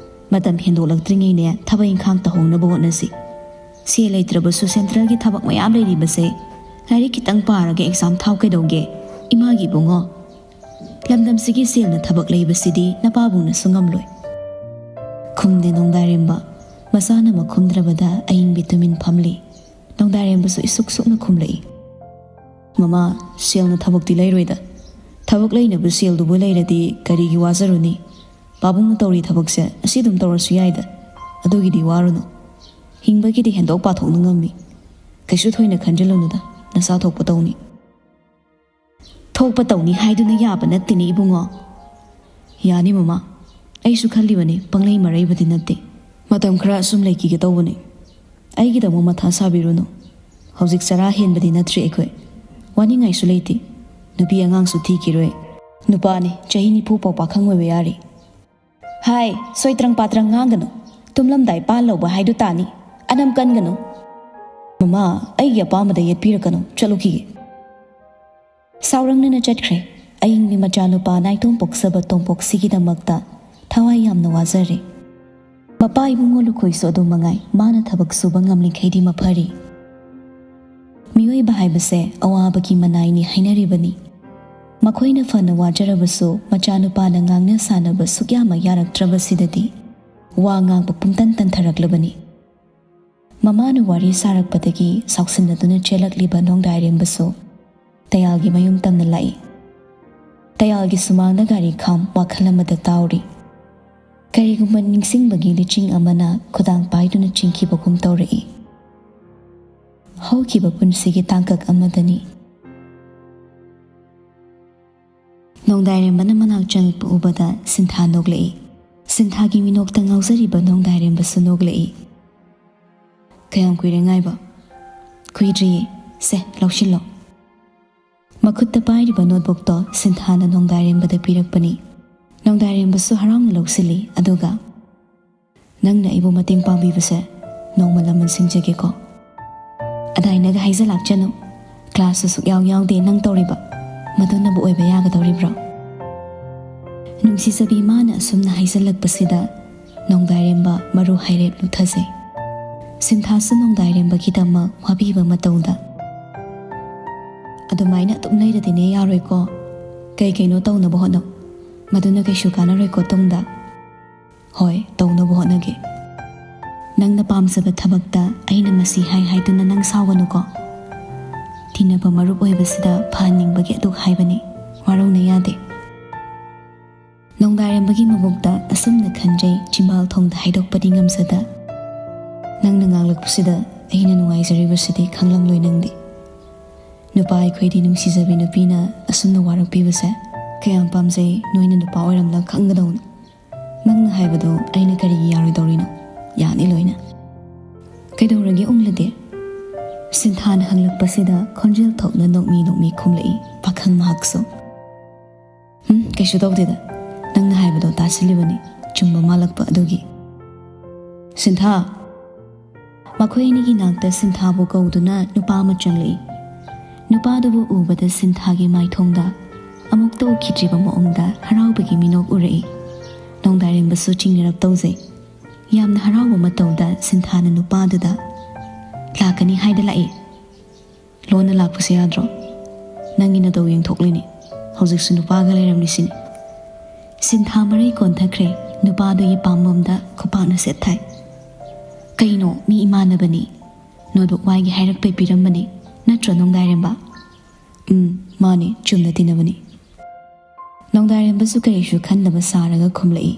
ꯃꯇꯝ ꯍꯦꯟꯗꯣꯛꯂꯛꯇ꯭ꯔꯤꯉꯩꯅꯦ ꯊꯕꯛ ꯏꯪꯈꯥꯡ ꯇꯧꯍꯧꯅꯕ ꯍꯣꯠꯅꯁꯤ꯫ ꯁꯦꯜ ꯂꯩꯇ꯭ꯔꯕꯁꯨ ꯁꯦꯟꯇ꯭ꯔꯦꯜꯒꯤ ꯊꯕꯛ ꯃꯌꯥꯝ ꯂꯩꯔꯤꯕꯁꯦ꯫ ꯂꯥꯏꯔꯤꯛ ꯈꯤꯇꯪ ꯄꯥꯔꯒ ꯑꯦꯛꯖꯥꯝ ꯊꯥꯎ ꯀꯩꯗꯧꯒꯦ? ꯏꯃꯥꯒꯤ ꯏꯕꯨꯡꯉꯣ, ꯂꯝꯗꯝꯁꯤꯒꯤ ꯁꯦꯜꯅ ꯊꯕꯛ ꯂꯩꯕꯁꯤꯗꯤ ꯅꯄꯥꯕꯨꯡꯅꯁꯨ ꯉꯝꯂꯣꯏ꯫" ꯈꯨꯝꯗꯦ ꯅꯣꯡꯗꯥꯏꯔꯦꯝꯕ꯫ ꯃꯆꯥꯅ ꯃꯈꯨꯝꯗ꯭ꯔꯕꯗ ꯑꯌꯤꯡꯕꯤ ꯇꯨꯃꯤꯟ ꯐꯝꯂꯤ꯫ ꯅꯣꯡꯗꯥꯏꯔꯦꯝꯕꯁꯨ ꯏꯁꯨꯛ ꯁꯨꯛꯅ ꯈꯨꯝꯂꯛꯏ꯫ "ꯃꯃꯥ, ꯁꯦꯜꯅ ꯊꯕꯛꯇꯤ ꯂꯩꯔꯣꯏꯗ꯫ ꯊꯕꯛ ꯂꯩꯅꯕ ꯁꯦꯜꯗꯨꯕꯨ ꯂꯩꯔꯗꯤ ꯀꯔꯤꯒꯤ ꯋꯥꯖꯔꯨꯅꯤ? ꯄꯥꯕꯨꯡꯅ ꯇꯧꯔꯤ ꯊꯕꯛꯁꯦ ꯑꯁꯤ ꯑꯗꯨꯝ ꯇꯧꯔꯁꯨ ꯌꯥꯏꯗ꯫ ꯑꯗꯨꯒꯤꯗꯤ ꯋꯥꯔꯨꯅꯨ꯫ ꯍꯤꯡꯕꯒꯤꯗꯤ ꯍꯦꯟꯗꯣꯛ ꯄꯥꯊꯣꯛꯅ ꯉꯝꯃꯤ꯫ ꯀꯩꯁꯨ ꯊꯣꯏꯅ ꯈꯟꯖꯤꯜꯂꯨꯅꯨꯗ, ꯅꯁꯥ ꯊꯣꯛꯄ ꯇꯧꯅꯤ꯫" "ꯊꯣꯛꯄ ꯇꯧꯅꯤ ꯍꯥꯏꯗꯨꯅ ꯌꯥꯕ ꯅꯠꯇꯦꯅꯦ ꯏꯕꯨꯡꯉꯣ꯫" "ꯌꯥꯅꯤ ꯃꯃꯥ, ꯑꯩꯁꯨ ꯈꯜꯂꯤꯕꯅꯤ, ꯄꯪꯂꯩ ꯃꯔꯩꯕꯗꯤ ꯅꯠꯇꯦ꯫ ꯃꯇꯝ ꯈꯔ ꯑꯁꯨꯝ ꯂꯩꯈꯤꯒꯦ ꯇꯧꯕꯅꯤ꯫ ꯑꯩꯒꯤꯗꯃꯛ ꯃꯊꯥ ꯁꯥꯕꯤꯔꯨꯅꯨ꯫ ꯍꯧꯖꯤꯛ ꯆꯔꯥ ꯍꯦꯟꯕꯗꯤ ꯅꯠꯇ꯭ꯔꯤ ꯑꯩꯈꯣꯏ꯫ ꯋꯥꯅꯤꯡꯉꯥꯏꯁꯨ ꯂꯩꯇꯦ꯫ ꯅꯨꯄꯤ ꯑꯉꯥꯡꯁꯨ ꯊꯤꯈꯤꯔꯣꯏ꯫ ꯅꯨꯄꯥꯅꯤ, ꯆꯍꯤ ꯅꯤꯐꯨ ꯐꯥꯎ ꯄꯥꯈꯪ ꯑꯣꯏꯕ ꯌꯥꯔꯤ꯫" ꯍꯥꯏ, ꯁꯣꯏꯇ꯭ꯔꯪ ꯄꯥꯇ꯭ꯔꯪ ꯉꯥꯡꯒꯅꯨ꯫ ꯇꯨꯝꯂꯝꯗꯥꯏ ꯄꯥꯜ ꯂꯧꯕ ꯍꯥꯏꯗꯨ ꯇꯥꯅꯤ꯫ ꯑꯅꯝ ꯀꯟꯒꯅꯨ꯫ ꯃꯃꯥ, ꯑꯩꯒꯤ ꯑꯄꯥꯝꯕꯗ ꯌꯦꯠꯄꯤꯔꯛꯀꯅꯨ, ꯆꯠꯂꯨꯈꯤꯒꯦ꯫ ꯁꯥꯎꯔꯪꯅꯅ ꯆꯠꯈ꯭ꯔꯦ꯫ ꯑꯏꯪꯕꯤ ꯃꯆꯥꯅꯨꯄꯥ ꯅꯥꯏꯇꯣꯝ ꯄꯣꯛꯆꯕ ꯇꯣꯝꯄꯣꯛꯁꯤꯒꯤꯗꯃꯛꯇ ꯊꯋꯥꯏ ꯌꯥꯝꯅ ꯋꯥꯖꯔꯦ꯫ ꯃꯄꯥ ꯏꯕꯨꯡꯉꯣ ꯂꯨꯈꯣꯏꯁꯨ ꯑꯗꯨꯝ ꯃꯉꯥꯏ, ꯃꯥꯅ ꯊꯕꯛ ꯁꯨꯕ ꯉꯝꯂꯤꯈꯩꯗꯤ ꯃꯐꯔꯤ꯫ ꯃꯤꯑꯣꯏꯕ ꯍꯥꯏꯕꯁꯦ ꯑꯋꯥꯕꯒꯤ ꯃꯅꯥꯏꯅꯤ ꯍꯥꯏꯅꯔꯤꯕꯅꯤ꯫ ꯃꯈꯣꯏꯅ ꯐꯅ ꯋꯥꯖꯔꯕꯁꯨ, ꯃꯆꯥꯅꯨꯄꯥꯅ ꯉꯥꯡꯅ ꯁꯥꯟꯅꯕ ꯁꯨꯛꯌꯥꯃꯛ ꯌꯥꯔꯛꯇ꯭ꯔꯕꯁꯤꯗꯗꯤ ꯋꯥ ꯉꯥꯡꯕ ꯄꯨꯝꯇꯟ ꯇꯟꯊꯔꯛꯂꯕꯅꯤ꯫ ꯃꯃꯥꯅ ꯋꯥꯔꯤ ꯁꯥꯔꯛꯄꯗꯒꯤ ꯁꯥꯎꯁꯤꯟꯅꯗꯨꯅ ꯆꯦꯜꯂꯛꯂꯤꯕ ꯅꯣꯡꯗꯥꯏꯔꯦꯝꯕꯁꯨ ꯇꯌꯥꯜꯒꯤ ꯃꯌꯨꯝ ꯇꯝꯅ ꯂꯥꯛꯏ꯫ ꯇꯌꯥꯜꯒꯤ ꯁꯨꯃꯥꯡꯗ ꯒꯥꯔꯤ ꯈꯥꯝ ꯋꯥꯈꯜ ꯑꯃꯗ ꯇꯥꯎꯔꯤ꯫ ꯀꯔꯤꯒꯨꯝꯕ ꯅꯤꯡꯁꯤꯡꯕꯒꯤ ꯂꯤꯆꯤꯡ ꯑꯃꯅ ꯈꯨꯗꯥꯡ ꯄꯥꯏꯗꯨꯅ ꯆꯤꯡꯈꯤꯕꯒꯨꯝ ꯇꯧꯔꯛꯏ꯫ ꯍꯧꯈꯤꯕ ꯄꯨꯟꯁꯤꯒꯤ ꯇꯥꯡꯀꯛ ꯑꯃꯗꯅꯤ꯫ ꯅꯣꯡꯗꯥꯏꯔꯦꯝꯕꯅ ꯃꯅꯥꯛ ꯆꯪꯂꯛꯄ ꯎꯕꯗ ꯁꯤꯟꯊꯥ ꯅꯣꯛꯂꯛꯏ꯫ ꯁꯤꯟꯊꯥꯒꯤ ꯃꯤꯅꯣꯛꯇ ꯉꯥꯎꯖꯔꯤꯕ ꯅꯣꯡꯗꯥꯏꯔꯦꯝꯕꯁꯨ ꯅꯣꯛꯂꯛꯏ꯫ "ꯀꯌꯥꯝ ꯀꯨꯏꯔꯦ ꯉꯥꯏꯕ?" "ꯀꯨꯏꯗ꯭ꯔꯤꯌꯦ꯫ ꯁꯦ, ꯂꯧꯁꯤꯜꯂꯣ꯫" ꯃꯈꯨꯠꯇ ꯄꯥꯏꯔꯤꯕ ꯅꯣꯠꯕꯨꯛꯇꯣ ꯁꯤꯟꯊꯥꯅ ꯅꯣꯡꯗꯥꯏꯔꯦꯝꯕꯗ ꯄꯤꯔꯛꯄꯅꯤ꯫ ꯅꯣꯡꯗꯥꯏꯔꯦꯝꯕꯁꯨ ꯍꯔꯥꯎꯅ ꯂꯧꯁꯤꯜꯂꯤ, ꯑꯗꯨꯒ, "ꯅꯪꯅ ꯑꯩꯕꯨ ꯃꯇꯦꯡ ꯄꯥꯡꯕꯤꯕꯁꯦ ꯅꯣꯡꯃ ꯂꯃꯟ ꯁꯤꯡꯖꯒꯦꯀꯣ꯫" "ꯑꯗꯥꯏꯅꯒ ꯍꯥꯏꯖꯜꯂꯛꯆꯅꯨ꯫ ꯀ꯭ꯂꯥꯁꯁꯨ ꯁꯨꯛꯌꯥꯎ ꯌꯥꯎꯗꯦ ꯅꯪ ꯇꯧꯔꯤꯕ꯫ ꯃꯗꯨꯅꯕꯨ ꯑꯣꯏꯕ ꯌꯥꯒꯗꯧꯔꯤꯕ꯭ꯔꯣ?" ꯅꯨꯡꯁꯤꯖꯕꯤ ꯃꯥꯅ ꯑꯁꯨꯝꯅ ꯍꯥꯏꯖꯜꯂꯛꯄꯁꯤꯗ ꯅꯣꯡꯗꯥꯏꯔꯦꯝꯕ ꯃꯔꯨ ꯍꯥꯏꯔꯦꯞ ꯂꯨꯊꯖꯩ꯫ ꯁꯤꯟꯊꯥꯁꯨ ꯅꯣꯡꯗꯥꯏꯔꯦꯝꯕꯒꯤꯗꯃꯛ ꯋꯥꯕꯤꯕ ꯃꯇꯧꯗ, "ꯑꯗꯨꯃꯥꯏꯅ ꯑꯗꯨꯝ ꯂꯩꯔꯗꯤꯅꯦ ꯌꯥꯔꯣꯏꯀꯣ꯫ ꯀꯩ ꯀꯩꯅꯣ ꯇꯧꯅꯕ ꯍꯣꯠꯅꯧ꯫ ꯃꯗꯨꯅ ꯀꯩꯁꯨ ꯀꯥꯟꯅꯔꯣꯏꯀꯣ ꯇꯨꯡꯗ꯫" "ꯍꯣꯏ, ꯇꯧꯅꯕ ꯍꯣꯠꯅꯒꯦ꯫ ꯅꯪꯅ ꯄꯥꯝꯖꯕ ꯊꯕꯛꯇ ꯑꯩꯅ ꯃꯁꯤ ꯍꯥꯏ ꯍꯥꯏꯗꯨꯅ ꯅꯪ ꯁꯥꯎꯒꯅꯨꯀꯣ꯫ ꯇꯤꯟꯅꯕ ꯃꯔꯨꯞ ꯑꯣꯏꯕꯁꯤꯗ ꯐꯍꯟꯅꯤꯡꯕꯒꯤ ꯑꯗꯨꯛ ꯍꯥꯏꯕꯅꯤ꯫ ꯋꯥꯔꯧꯅ ꯌꯥꯗꯦ꯫" ꯅꯣꯡꯗꯥꯏꯔꯦꯝꯕꯒꯤ ꯃꯕꯨꯛꯇ ꯑꯁꯨꯝꯅ ꯈꯟꯖꯩ, ꯆꯤꯝꯕꯥꯜ ꯊꯣꯡꯗ ꯍꯥꯏꯗꯣꯛꯄꯗꯤ ꯉꯝꯖꯗ꯫ "ꯅꯪꯅ ꯉꯥꯡꯂꯛꯄꯁꯤꯗ ꯑꯩꯅ ꯅꯨꯡꯉꯥꯏꯖꯔꯤꯕꯁꯤꯗꯤ ꯈꯪꯂꯝꯂꯣꯏ ꯅꯪꯗꯤ꯫ ꯅꯨꯄꯥ ꯑꯩꯈꯣꯏꯗꯤ ꯅꯨꯡꯁꯤꯖꯕꯤ ꯅꯨꯄꯤꯅ ꯑꯁꯨꯝꯅ ꯋꯥꯔꯛꯄꯤꯕꯁꯦ ꯀꯌꯥꯝ ꯄꯥꯝꯖꯩ, ꯅꯣꯏꯅ ꯅꯨꯄꯥ ꯑꯣꯏꯔꯝꯂ ꯈꯪꯒꯗꯧꯅꯤ꯫ ꯅꯪꯅ ꯍꯥꯏꯕꯗꯣ ꯑꯩꯅ ꯀꯔꯤꯒꯤ ꯌꯥꯔꯣꯏꯗꯧꯔꯤꯅꯣ? ꯌꯥꯅꯤ ꯂꯣꯏꯅ꯫" "ꯀꯩꯗꯧꯔꯒꯦ ꯎꯪꯂꯗꯤ?" ꯁꯤꯟꯊꯥꯅ ꯍꯪꯂꯛꯄꯁꯤꯗ ꯈꯣꯟꯖꯦꯜ ꯊꯣꯛꯅ ꯅꯣꯛꯃꯤ ꯅꯣꯛꯃꯤ ꯈꯨꯝꯂꯛꯏ ꯄꯥꯈꯪ ꯃꯍꯥꯛꯁꯨ꯫ "ꯎꯝ, ꯀꯩꯁꯨ ꯇꯧꯗꯦꯗ꯫ ꯅꯪꯅ ꯍꯥꯏꯕꯗꯣ ꯇꯥꯁꯤꯜꯂꯤꯕꯅꯤ꯫ ꯆꯨꯝꯕ ꯃꯥꯜꯂꯛꯄ ꯑꯗꯨꯒꯤ꯫ "ꯁꯤꯟꯊꯥ!" ꯃꯈꯣꯏ ꯑꯅꯤꯒꯤ ꯅꯥꯛꯇ ꯁꯤꯟꯊꯥꯕꯨ ꯀꯧꯗꯨꯅ ꯅꯨꯄꯥ ꯑꯃ ꯆꯪꯂꯛꯏ꯫ ꯅꯨꯄꯥꯗꯨꯕꯨ ꯎꯕꯗ ꯁꯤꯟꯊꯥꯒꯤ ꯃꯥꯏꯊꯣꯡꯗ ꯑꯃꯨꯛꯇ ꯎꯈꯤꯗ꯭ꯔꯤꯕ ꯃꯑꯣꯡꯗ ꯍꯔꯥꯎꯕꯒꯤ ꯃꯤꯅꯣꯛ ꯎꯔꯛꯏ꯫ ꯅꯣꯡꯗꯥꯏꯔꯦꯝꯕꯁꯨ ꯆꯤꯡꯅꯔꯞ ꯇꯧꯖꯩ꯫ ꯌꯥꯝꯅ ꯍꯔꯥꯎꯕ ꯃꯇꯧꯗ ꯁꯤꯟꯊꯥꯅ ꯅꯨꯄꯥꯗꯨꯗ, "ꯂꯥꯛꯀꯅꯤ ꯍꯥꯏꯗ ꯂꯥꯛꯏ꯫ ꯂꯣꯟꯅ ꯂꯥꯛꯄꯁꯦ ꯌꯥꯗ꯭ꯔꯣ? ꯅꯪꯒꯤ ꯅꯇꯧ ꯌꯦꯡꯊꯣꯛꯂꯤꯅꯤ꯫ ꯍꯧꯖꯤꯛꯁꯨ ꯅꯨꯄꯥꯒ ꯂꯩꯔꯝꯂꯤꯁꯤꯅꯤ꯫" ꯁꯤꯟꯊꯥ ꯃꯔꯩ ꯀꯣꯟꯊꯈ꯭ꯔꯦ꯫ ꯅꯨꯄꯥꯗꯨꯒꯤ ꯄꯥꯝꯕꯣꯝꯗ ꯈꯨꯄꯥꯛꯅ ꯁꯦꯠ ꯊꯥꯏ꯫ "ꯀꯩꯅꯣ, ꯃꯤ ꯏꯃꯥꯟꯅꯕꯅꯤ꯫ ꯅꯣꯠꯕꯨꯛ ꯋꯥꯏꯒꯦ ꯍꯥꯏꯔꯛꯄꯩ ꯄꯤꯔꯝꯕꯅꯤ꯫ ꯅꯠꯇ꯭ꯔꯣ, ꯅꯣꯡꯗꯥꯏꯔꯦꯝꯕ?" "ꯎꯝ, ꯃꯥꯅꯤ, ꯆꯨꯝꯅ ꯇꯤꯟꯅꯕꯅꯤ꯫" ꯅꯣꯡꯗꯥꯏꯔꯦꯝꯕꯁꯨ ꯀꯔꯤꯁꯨ ꯈꯟꯗꯕ ꯁꯥꯔꯒ ꯈꯨꯝꯂꯛꯏ꯫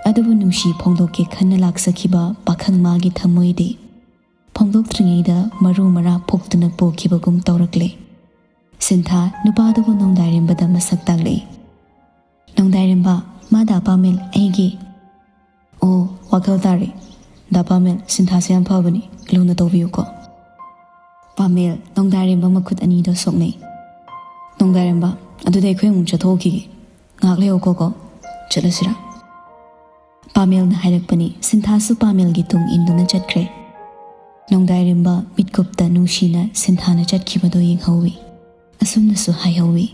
ꯑꯗꯨꯕꯨ ꯅꯨꯡꯁꯤ ꯐꯣꯡꯗꯣꯛꯀꯦ ꯈꯟꯅ ꯂꯥꯛꯆꯈꯤꯕ ꯄꯥꯈꯪ ꯃꯥꯒꯤ ꯊꯃꯣꯏꯗꯤ ꯐꯣꯡꯗꯣꯛꯇ꯭ꯔꯤꯉꯩꯗ ꯃꯔꯨ ꯃꯔꯥ ꯐꯨꯛꯇꯨꯅ ꯄꯣꯛꯈꯤꯕꯒꯨꯝ ꯇꯧꯔꯛꯂꯦ꯫ ꯁꯤꯟꯊꯥ ꯅꯨꯄꯥꯗꯨꯕꯨ ꯅꯣꯡꯗꯥꯏꯔꯦꯝꯕꯗ ꯃꯁꯛ ꯇꯥꯛꯂꯛꯏ꯫ "ꯅꯣꯡꯗꯥꯏꯔꯦꯝꯕ, ꯃꯥ ꯗꯥ ꯄꯥꯃꯦꯜ, ꯑꯩꯒꯤ꯫" "ꯑꯣ, ꯋꯥꯈꯜ ꯇꯥꯔꯦ꯫ ꯗꯥ ꯄꯥꯃꯦꯜ, ꯁꯤꯟꯊꯥꯁꯦ ꯌꯥꯝ ꯐꯕꯅꯤ, ꯂꯨꯅ ꯇꯧꯕꯤꯌꯨꯀꯣ꯫" ꯄꯥꯃꯦꯜ ꯅꯣꯡꯗꯥꯏꯔꯦꯝꯕ ꯃꯈꯨꯠ ꯑꯅꯤꯗꯣ ꯁꯣꯛꯅꯩ꯫ "ꯅꯣꯡꯗꯥꯏꯔꯦꯝꯕ, ꯑꯗꯨꯗꯤ ꯑꯩꯈꯣꯏ ꯑꯃꯨꯛ ꯆꯠꯊꯣꯛꯈꯤꯒꯦ꯫ ꯉꯥꯏꯍꯥꯛ ꯂꯩꯌꯨꯀꯣ ꯀꯣ꯫ ꯆꯠꯂꯁꯤꯔꯥ?" ꯄꯥꯃꯦꯜꯅ ꯍꯥꯏꯔꯛꯄꯅꯤ꯫ ꯁꯤꯟꯊꯥꯁꯨ ꯄꯥꯃꯦꯜꯒꯤ ꯇꯨꯡ ꯏꯟꯗꯨꯅ ꯆꯠꯈ꯭ꯔꯦ꯫ ꯅꯣꯡꯗꯥꯏꯔꯦꯝꯕ ꯃꯤꯠꯀꯨꯞꯇ ꯅꯨꯡꯁꯤꯅ ꯁꯤꯟꯊꯥꯅ ꯆꯠꯈꯤꯕꯗꯣ ꯌꯦꯡꯍꯧꯋꯤ꯫ ꯑꯁꯨꯝꯅꯁꯨ ꯍꯥꯏꯍꯧꯋꯤ,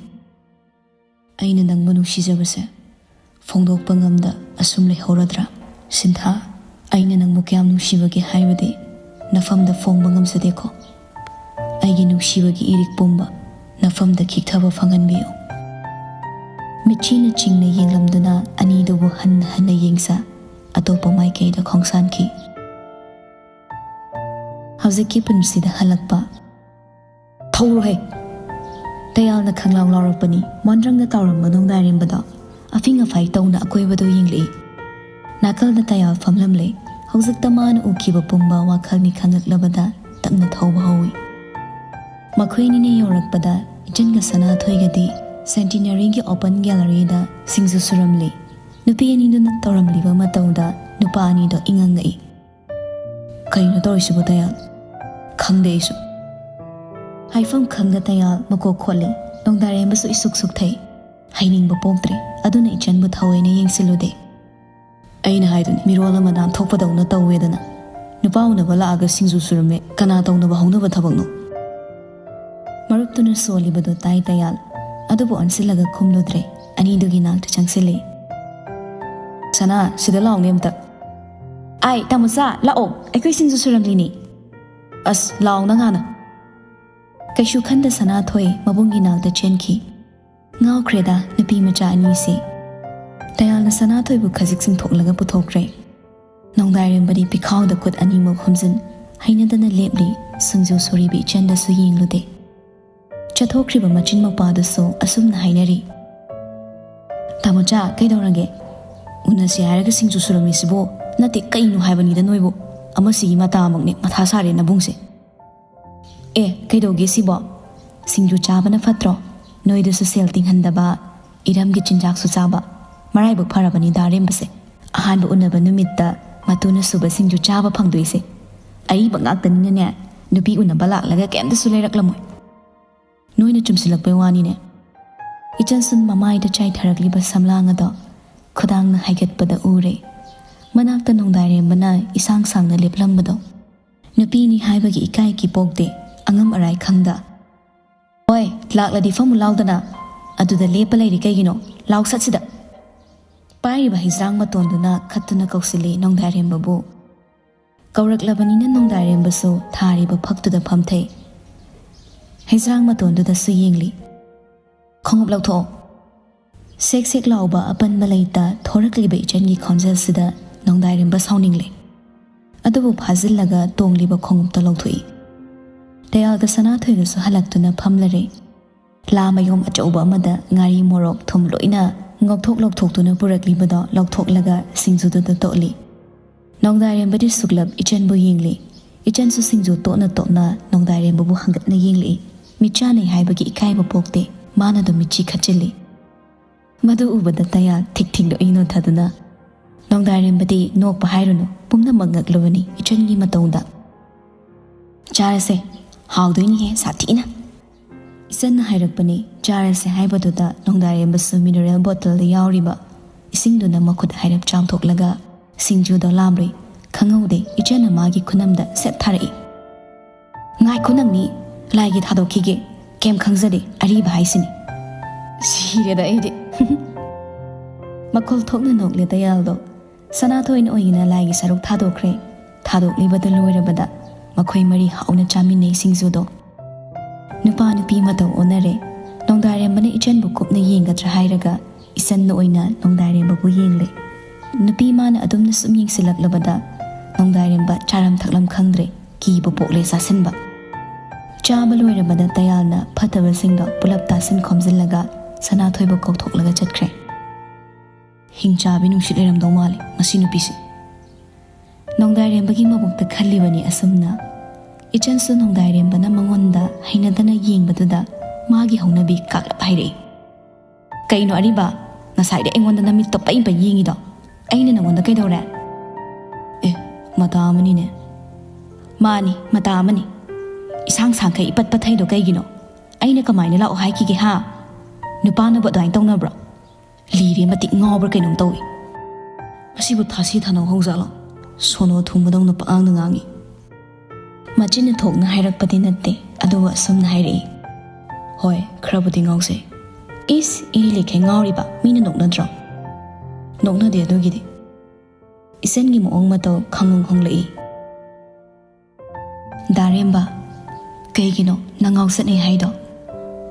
"ꯑꯩꯅ ꯅꯪꯕꯨ ꯅꯨꯡꯁꯤꯖꯕꯁꯦ ꯐꯣꯡꯗꯣꯛꯄ ꯉꯝꯗ ꯑꯁꯨꯝ ꯂꯩꯍꯧꯔꯗ꯭ꯔꯥ? ꯁꯤꯟꯊꯥ, ꯑꯩꯅ ꯅꯪꯕꯨ ꯀꯌꯥꯝ ꯅꯨꯡꯁꯤꯕꯒꯦ ꯍꯥꯏꯕꯗꯤ ꯅꯐꯝꯗ ꯐꯣꯡꯕ ꯉꯝꯖꯗꯦꯀꯣ꯫ ꯑꯩꯒꯤ ꯅꯨꯡꯁꯤꯕꯒꯤ ꯏꯔꯤꯛ ꯄꯨꯝꯕ ꯅꯐꯝꯗ ꯈꯤꯛꯊꯕ ꯐꯪꯍꯟꯕꯤꯌꯨ꯫" ꯃꯤꯠꯆꯤꯅ ꯆꯤꯡꯅ ꯌꯦꯡꯂꯝꯗꯨꯅ ꯑꯅꯤꯗꯨꯕꯨ ꯍꯟꯅ ꯍꯟꯅ ꯌꯦꯡꯁ ꯑꯇꯣꯞꯄ ꯃꯥꯏꯀꯩꯗ ꯈꯣꯡꯁꯥꯟꯈꯤ꯫ ꯍꯧꯖꯤꯛꯀꯤ ꯄꯨꯟꯁꯤꯗ ꯍꯜꯂꯛꯄ꯫ "ꯊꯧꯔꯣꯍꯦ!" ꯇꯌꯥꯜꯅ ꯈꯪꯂꯥꯎ ꯂꯥꯎꯔꯛꯄꯅꯤ꯫ ꯃꯣꯟꯗ꯭ꯔꯪꯅ ꯇꯥꯎꯔꯝꯕ ꯅꯣꯡꯗꯥꯏꯔꯦꯝꯕꯗꯣ ꯑꯐꯤꯡ ꯑꯐꯥꯏ ꯇꯧꯅ ꯑꯀꯣꯏꯕꯗꯣ ꯌꯦꯡꯂꯛꯏ꯫ ꯅꯥꯀꯜꯗ ꯇꯌꯥꯜ ꯐꯝꯂꯝꯂꯦ꯫ ꯍꯧꯖꯤꯛꯇ ꯃꯥꯅ ꯎꯈꯤꯕ ꯄꯨꯝꯕ ꯋꯥꯈꯜ ꯃꯤ ꯈꯪꯂꯛꯂꯕꯗ ꯇꯞꯅ ꯊꯧꯕ ꯍꯧꯏ꯫ ꯃꯈꯣꯏ ꯑꯅꯤꯅ ꯌꯧꯔꯛꯄꯗ ꯏꯆꯟꯒ ꯁꯅꯥꯊꯣꯏꯒꯗꯤ ꯁꯦꯟꯇꯤꯅꯔꯤꯒꯤ ꯑꯣꯄꯟ ꯒꯦꯂꯔꯤꯗ ꯁꯤꯡꯖꯨ ꯁꯨꯔꯝꯂꯤ꯫ ꯅꯨꯄꯤ ꯑꯅꯤꯗꯨꯅ ꯇꯧꯔꯝꯂꯤꯕ ꯃꯇꯧꯗ ꯅꯨꯄꯥ ꯑꯅꯤꯗꯣ ꯏꯉꯛ ꯉꯛꯏ꯫ "ꯀꯩꯅꯣ ꯇꯧꯔꯤꯁꯤꯕꯣ ꯇꯌꯥꯜ?" "ꯈꯪꯗꯦ ꯑꯩꯁꯨ꯫" ꯍꯥꯏꯐꯝ ꯈꯪꯗ ꯇꯌꯥꯜ ꯃꯀꯣꯛ ꯈꯣꯠꯂꯤ꯫ ꯅꯣꯡꯗꯥꯏꯔꯦꯝꯕꯁꯨ ꯏꯁꯨꯛ ꯁꯨꯛꯊꯩ꯫ ꯍꯩꯅꯤꯡꯕ ꯄꯣꯛꯇ꯭ꯔꯦ꯫ ꯑꯗꯨꯅ ꯏꯆꯟꯕꯨ ꯊꯑꯣꯏꯅ ꯌꯦꯡꯁꯤꯜꯂꯨꯗꯦ꯫ "ꯑꯩꯅ ꯍꯥꯏꯗꯨꯅꯤ, ꯃꯤꯔꯣꯜ ꯑꯃ ꯅꯥꯟꯊꯣꯛꯄꯗꯧꯅ ꯇꯧꯋꯦꯗꯅ꯫ ꯅꯨꯄꯥ ꯎꯅꯕ ꯂꯥꯛꯑꯒ ꯁꯤꯡꯖꯨ ꯁꯨꯔꯝꯃꯦ, ꯀꯅꯥ ꯇꯧꯅꯕ ꯍꯧꯅꯕ ꯊꯕꯛꯅꯣ?" ꯃꯔꯨꯞꯇꯨꯅ ꯁꯣꯜꯂꯤꯕꯗꯣ ꯇꯥꯏ ꯇꯌꯥꯜ, ꯑꯗꯨꯕꯨ ꯑꯣꯟꯁꯤꯜꯂꯒ ꯈꯨꯝꯂꯨꯗ꯭ꯔꯦ꯫ ꯑꯅꯤꯗꯨꯒꯤ ꯅꯥꯛꯇ ꯆꯪꯁꯤꯜꯂꯦ꯫ "ꯁꯅꯥ, ꯁꯤꯗ ꯂꯥꯛꯑꯣꯅꯦ ꯑꯝꯇ꯫ ꯑꯥꯏ, ꯇꯥꯃꯣꯆꯥ, ꯂꯥꯛꯑꯣ, ꯑꯩꯈꯣꯏ ꯁꯤꯡꯖꯨ ꯁꯨꯔꯝꯂꯤꯅꯦ꯫ ꯑꯁ, ꯂꯥꯛꯑꯣ ꯅꯪ ꯍꯥꯟꯅ꯫" ꯀꯩꯁꯨ ꯈꯟꯗ ꯁꯅꯥꯊꯣꯏ ꯃꯕꯨꯡꯒꯤ ꯅꯥꯛꯇ ꯆꯦꯟꯈꯤ꯫ ꯉꯥꯎꯈ꯭ꯔꯦꯗ ꯅꯨꯄꯤ ꯃꯆꯥ ꯑꯅꯤꯁꯦ꯫ ꯇꯌꯥꯜꯅ ꯁꯅꯥꯊꯣꯏꯕꯨ ꯈꯖꯤꯛ ꯆꯤꯡꯊꯣꯛꯂꯒ ꯄꯨꯊꯣꯛꯈ꯭ꯔꯦ꯫ ꯅꯣꯡꯗꯥꯏꯔꯦꯝꯕꯗꯤ ꯄꯤꯈꯥꯎꯗ ꯈꯨꯠ ꯑꯅꯤꯃꯛ ꯍꯨꯝꯖꯤꯟ ꯍꯩꯅꯗꯅ ꯂꯦꯞꯂꯤ꯫ ꯁꯤꯡꯖꯨ ꯁꯨꯔꯤꯕ ꯏꯆꯟꯗꯁꯨ ꯌꯦꯡꯂꯨꯗꯦ꯫ ꯆꯠꯊꯣꯛꯈ꯭ꯔꯤꯕ ꯃꯆꯤꯟ ꯃꯧꯄꯥꯗꯨꯁꯨ ꯑꯁꯨꯝꯅ ꯍꯥꯏꯅꯔꯤ꯫ "ꯇꯥꯃꯣꯆꯥ, ꯀꯩꯗꯧꯔꯒꯦ? ꯎꯅꯁꯦ ꯍꯥꯏꯔꯒ ꯁꯤꯡꯖꯨ ꯁꯨꯔꯝꯃꯤꯁꯤꯕꯣ? ꯅꯠꯇꯦ, ꯀꯩꯅꯣ ꯍꯥꯏꯕꯅꯤꯗ ꯅꯣꯏꯕꯨ꯫ ꯑꯃꯁꯤꯒꯤ ꯃꯇꯥ ꯑꯃꯨꯛꯅꯦ, ꯃꯊꯥ ꯁꯥꯔꯦ ꯅꯕꯨꯡꯁꯦ꯫" "ꯑꯦ, ꯀꯩꯗꯧꯒꯦ ꯁꯤꯕꯣ? ꯁꯤꯡꯖꯨ ꯆꯥꯕꯅ ꯐꯠꯇ꯭ꯔꯣ? ꯅꯣꯏꯗꯁꯨ ꯁꯦꯜ ꯇꯤꯡꯍꯟꯗꯕ, ꯏꯔꯝꯒꯤ ꯆꯤꯟꯖꯥꯛꯁꯨ ꯆꯥꯕ꯫ ꯃꯔꯥꯏꯕꯛ ꯐꯔꯕꯅꯤ ꯗꯥ ꯔꯦꯝꯕꯁꯦ꯫ ꯑꯍꯥꯟꯕ ꯎꯅꯕ ꯅꯨꯃꯤꯠꯇ ꯃꯇꯨꯅ ꯁꯨꯕ ꯁꯤꯡꯖꯨ ꯆꯥꯕ ꯐꯪꯗꯣꯏꯁꯦ꯫ ꯑꯔꯤꯕ ꯉꯥꯛꯇꯅꯤꯅꯅꯦ, ꯅꯨꯄꯤ ꯎꯅꯕ ꯂꯥꯛꯂꯒ ꯀꯩꯝꯇꯁꯨ ꯂꯩꯔꯛꯂꯝꯃꯣꯏ꯫ ꯅꯣꯏꯅ ꯆꯨꯝꯁꯤꯜꯂꯛꯄꯩ ꯋꯥꯅꯤꯅꯦ꯫" ꯏꯆꯟꯁꯨ ꯃꯃꯥꯏꯗ ꯆꯥꯏꯊꯔꯛꯂꯤꯕ ꯁꯝꯂꯥꯡ ꯑꯗꯣ ꯈꯨꯗꯥꯡꯅ ꯍꯥꯏꯒꯠꯄꯗ ꯎꯔꯦ꯫ ꯃꯅꯥꯛꯇ ꯅꯣꯡꯗꯥꯏꯔꯦꯝꯕꯅ ꯏꯁꯥꯡ ꯁꯥꯡꯅ ꯂꯦꯞꯂꯝꯕꯗꯣ꯫ ꯅꯨꯄꯤꯅꯤ ꯍꯥꯏꯕꯒꯤ ꯏꯀꯥꯏꯒꯤ ꯄꯣꯛꯇꯦ, ꯑꯉꯝ ꯑꯔꯥꯏ ꯈꯪꯗ꯫ "ꯍꯣꯏ, ꯂꯥꯛꯂꯗꯤ ꯐꯝꯃꯨ ꯂꯥꯎꯗꯅ꯫ ꯑꯗꯨꯗ ꯂꯦꯞꯄ ꯂꯩꯔꯤ ꯀꯩꯒꯤꯅꯣ? ꯂꯥꯎ ꯁꯠꯁꯤꯗ꯫" ꯄꯥꯏꯔꯤꯕ ꯍꯩꯖ꯭ꯔꯥꯡ ꯃꯇꯣꯟꯗꯨꯅ ꯈꯠꯇꯨꯅ ꯀꯧꯁꯤꯜꯂꯤ ꯅꯣꯡꯗꯥꯏꯔꯦꯝꯕꯕꯨ꯫ ꯀꯧꯔꯛꯂꯕꯅꯤꯅ ꯅꯣꯡꯗꯥꯏꯔꯦꯝꯕꯁꯨ ꯊꯥꯔꯤꯕ ꯐꯛꯇꯨꯗ ꯐꯝꯊꯩ꯫ ꯍꯩꯖ꯭ꯔꯥꯡ ꯃꯇꯣꯟꯗꯨꯗꯁꯨ ꯌꯦꯡꯂꯤ꯫ "ꯈꯣꯡꯎꯞ ꯂꯧꯊꯣꯛꯑꯣ꯫" ꯁꯦꯛ ꯁꯦꯛ ꯂꯥꯎꯕ ꯑꯄꯟꯕ ꯂꯩꯇ ꯊꯣꯔꯛꯂꯤꯕ ꯏꯆꯟꯒꯤ ꯈꯣꯟꯖꯦꯜꯁꯤꯗ ꯅꯣꯡꯗꯥꯏꯔꯦꯝꯕ ꯁꯥꯎꯅꯤꯡꯂꯦ꯫ ꯑꯗꯨꯕꯨ ꯐꯥꯖꯤꯜꯂꯒ ꯇꯣꯡꯂꯤꯕ ꯈꯣꯡꯎꯞꯇ ꯂꯧꯊꯣꯛꯏ꯫ ꯇꯌꯥꯜꯒ ꯁꯅꯥꯊꯣꯏꯒꯁꯨ ꯍꯜꯂꯛꯇꯨꯅ ꯐꯝꯂꯔꯦ꯫ ꯂꯥ ꯃꯌꯣꯝ ꯑꯆꯧꯕ ꯑꯃꯗ ꯉꯥꯔꯤ, ꯃꯣꯔꯣꯛ, ꯊꯨꯝ ꯂꯣꯏꯅ ꯉꯧꯊꯣꯛ ꯂꯧꯊꯣꯛꯇꯨꯅ ꯄꯨꯔꯛꯂꯤꯕꯗꯣ ꯂꯧꯊꯣꯛꯂꯒ ꯁꯤꯡꯖꯨꯗꯨꯗ ꯇꯣꯠꯂꯤ꯫ ꯅꯣꯡꯗꯥꯏꯔꯦꯝꯕꯗꯤ ꯁꯨꯛꯂꯞ ꯏꯆꯟꯕꯨ ꯌꯦꯡꯂꯤ꯫ ꯏꯆꯟꯁꯨ ꯁꯤꯡꯖꯨ ꯇꯣꯠꯅ ꯇꯣꯠꯅ ꯅꯣꯡꯗꯥꯏꯔꯦꯝꯕꯕꯨ ꯍꯪꯒꯠꯅ ꯌꯦꯡꯂꯛꯏ꯫ ꯃꯤꯠꯆꯥꯟꯅꯩ ꯍꯥꯏꯕꯒꯤ ꯏꯀꯥꯏꯕ ꯄꯣꯛꯇꯦ꯫ ꯃꯥꯅꯗꯨꯝ ꯃꯤꯠꯆꯤ ꯈꯠꯆꯤꯜꯂꯤ꯫ ꯃꯗꯨ ꯎꯕꯗ ꯇꯌꯥꯜ ꯊꯤꯛ ꯊꯤꯛ ꯅꯣꯛꯏ ꯅꯣꯟꯊꯗꯨꯅ꯫ ꯅꯣꯡꯗꯥꯏꯔꯦꯝꯕꯗꯤ ꯅꯣꯛꯄ ꯍꯥꯏꯔꯨꯅꯨ, ꯄꯨꯝꯅꯃꯛ ꯉꯛꯂꯕꯅꯤ ꯏꯆꯟꯒꯤ ꯃꯇꯧꯗ꯫ "ꯆꯥꯔꯁꯦ, ꯍꯥꯎꯗꯣꯏꯅꯤꯍꯦ ꯁꯥꯊꯤꯅ꯫" ꯏꯆꯟꯅ ꯍꯥꯏꯔꯛꯄꯅꯤ꯫ ꯆꯥꯔꯁꯦ ꯍꯥꯏꯕꯗꯨꯗ ꯅꯣꯡꯗꯥꯏꯔꯦꯝꯕꯁꯨ ꯃꯤꯅꯔꯦꯜ ꯕꯣꯇꯜꯗ ꯌꯥꯎꯔꯤꯕ ꯏꯁꯤꯡꯗꯨꯅ ꯃꯈꯨꯠ ꯍꯥꯏꯔꯞ ꯆꯥꯝꯊꯣꯛꯂꯒ ꯁꯤꯡꯖꯨꯗꯣ ꯂꯥꯝꯔꯦ ꯈꯪꯍꯧꯗꯦ ꯏꯆꯟꯅ ꯃꯥꯒꯤ ꯈꯨꯅꯝꯗ ꯁꯠ ꯊꯥꯔꯛꯏ꯫ "ꯉꯥꯏꯈꯣ ꯅꯪꯅꯤ, ꯂꯥꯏꯒꯤ ꯊꯥꯗꯣꯛꯈꯤꯒꯦ, ꯀꯩꯝ ꯈꯪꯖꯗꯦ, ꯑꯔꯤꯕ ꯍꯥꯏꯁꯤꯅꯤ"꯫ ꯁꯤꯔꯦꯗ ꯑꯩꯗꯤ꯫ ꯃꯈꯣꯜ ꯊꯣꯛꯅ ꯅꯣꯛꯂꯦ ꯗꯌꯥꯜꯗꯣ꯫ ꯁꯅꯥꯊꯣꯏꯅ ꯑꯣꯏꯅ ꯂꯥꯏꯒꯤ ꯁꯔꯨꯛ ꯊꯥꯗꯣꯛꯈ꯭ꯔꯦ꯫ ꯊꯥꯗꯣꯛꯂꯤꯕꯗꯨ ꯂꯣꯏꯔꯕꯗ ꯃꯈꯣꯏ ꯃꯔꯤ ꯍꯥꯎꯅ ꯆꯥꯃꯤꯟꯅꯩ ꯁꯤꯡꯖꯨꯗꯣ꯫ ꯅꯨꯄꯥ ꯅꯨꯄꯤ ꯃꯇꯧ ꯑꯣꯟꯅꯔꯦ꯫ ꯅꯣꯡꯗꯥꯏꯔꯦꯝꯕꯅ ꯏꯆꯟꯕꯨ ꯀꯨꯞꯅ ꯌꯦꯡꯒꯗ꯭ꯔꯥ ꯍꯥꯏꯔꯒ ꯏꯆꯟꯅ ꯑꯣꯏꯅ ꯅꯣꯡꯗꯥꯏꯔꯦꯝꯕꯕꯨ ꯌꯦꯡꯂꯦ꯫ ꯅꯨꯄꯤ ꯃꯥꯅ ꯑꯗꯨꯝꯅ ꯁꯨꯝ ꯌꯦꯡꯁꯤꯜꯂꯛꯂꯕꯗ ꯅꯣꯡꯗꯥꯏꯔꯦꯝꯕ ꯆꯥꯔꯝ ꯊꯛꯂꯝ ꯈꯪꯗ꯭ꯔꯦ, ꯀꯤꯕ ꯄꯣꯛꯂꯦ ꯆꯥꯁꯤꯟꯕ꯫ ꯆꯥꯕ ꯂꯣꯏꯔꯕꯗ ꯗꯌꯥꯜꯅ ꯐꯠꯇꯕꯁꯤꯡꯗꯣ ꯄꯨꯂꯞ ꯇꯥꯁꯤꯟ ꯈꯣꯝꯖꯤꯜꯂꯒ ꯁꯅꯥꯊꯣꯏꯕꯨ ꯀꯧꯊꯣꯛꯂꯒ ꯆꯠꯈ꯭ꯔꯦ꯫ "ꯍꯤꯡꯆꯥꯕꯤ ꯅꯨꯡꯁꯤꯠ ꯂꯩꯔꯝꯗꯧ ꯃꯥꯜꯂꯦ ꯃꯁꯤ ꯅꯨꯄꯤꯁꯦ"꯫ ꯅꯣꯡꯗꯥꯏꯔꯦꯝꯕꯒꯤ ꯃꯕꯨꯛꯇ ꯈꯜꯂꯤꯕꯅꯤ ꯑꯁꯨꯝꯅ꯫ ꯏꯆꯟꯁꯨ ꯅꯣꯡꯗꯥꯏꯔꯦꯝꯕꯅ ꯃꯉꯣꯟꯗ ꯍꯩꯅꯗꯅ ꯌꯦꯡꯕꯗꯨꯗ ꯃꯥꯒꯤ ꯍꯧꯅꯕꯤ ꯀꯥꯛꯂꯞ ꯍꯥꯏꯔꯛꯏ꯫ "ꯀꯩꯅꯣ ꯑꯔꯤꯕ? ꯉꯁꯥꯏꯗꯤ ꯑꯩꯉꯣꯟꯗ ꯅꯃꯤꯠꯇꯣ ꯄꯩ ꯄꯩ ꯌꯦꯡꯉꯤꯗꯣ꯫ ꯑꯩꯅ ꯅꯉꯣꯟꯗ ꯀꯩꯗꯧꯔꯦ?" "ꯑꯦ, ꯃꯇꯥ ꯑꯃꯅꯤꯅꯦ"꯫ "ꯃꯥꯅꯤ, ꯃꯇꯥ ꯑꯃꯅꯤ꯫ ꯏꯁꯥꯡ ꯁꯥꯡꯈꯩ ꯏꯄꯠ ꯄꯠꯊꯩꯗꯣ ꯀꯩꯒꯤꯅꯣ? ꯑꯩꯅ ꯀꯃꯥꯏꯅ ꯂꯥꯛꯑꯣ ꯍꯥꯏꯈꯤꯒꯦ ꯍꯥ? ꯅꯨꯄꯥꯅꯕꯨ ꯑꯗꯨꯃꯥꯏꯅ ꯇꯧꯅꯕ꯭ꯔꯣ? ꯂꯤꯔꯦ ꯃꯇꯤꯛ ꯉꯥꯎꯕ꯭ꯔꯥ ꯀꯩꯅꯣꯝ ꯇꯧꯏ꯫ ꯃꯁꯤꯕꯨ ꯊꯥꯁꯤ ꯊꯥꯅꯧ ꯍꯧꯖꯥꯠꯂꯣ? ꯁꯣꯅꯣ ꯊꯨꯡꯕꯗꯧꯅ ꯄꯛꯉꯥꯡꯗ ꯉꯥꯡꯉꯤ"꯫ ꯃꯆꯤꯟꯅ ꯊꯣꯛꯅ ꯍꯥꯏꯔꯛꯄꯗꯤ ꯅꯠꯇꯦ, ꯑꯗꯨꯕꯨ ꯑꯁꯨꯝꯅ ꯍꯥꯏꯔꯛꯏ꯫ "ꯍꯣꯏ, ꯈꯔꯕꯨꯗꯤ ꯉꯥꯎꯖꯩ"꯫ "ꯏꯁ, ꯏ ꯂꯩꯈꯩ ꯉꯥꯎꯔꯤꯕ ꯃꯤꯅ ꯅꯣꯛꯅꯗ꯭ꯔꯣ?" "ꯅꯣꯛꯅꯗꯦ ꯑꯗꯨꯒꯤꯗꯤ"꯫ ꯏꯆꯟꯒꯤ ꯃꯑꯣꯡ ꯃꯇꯧ ꯈꯪꯍꯣꯡ ꯍꯣꯡꯂꯛꯏ꯫ "ꯗꯥꯔꯦꯝꯕ, ꯀꯩꯒꯤꯅꯣ ꯅꯪ ꯉꯥꯎꯆꯠꯅꯩ ꯍꯥꯏꯗꯣ?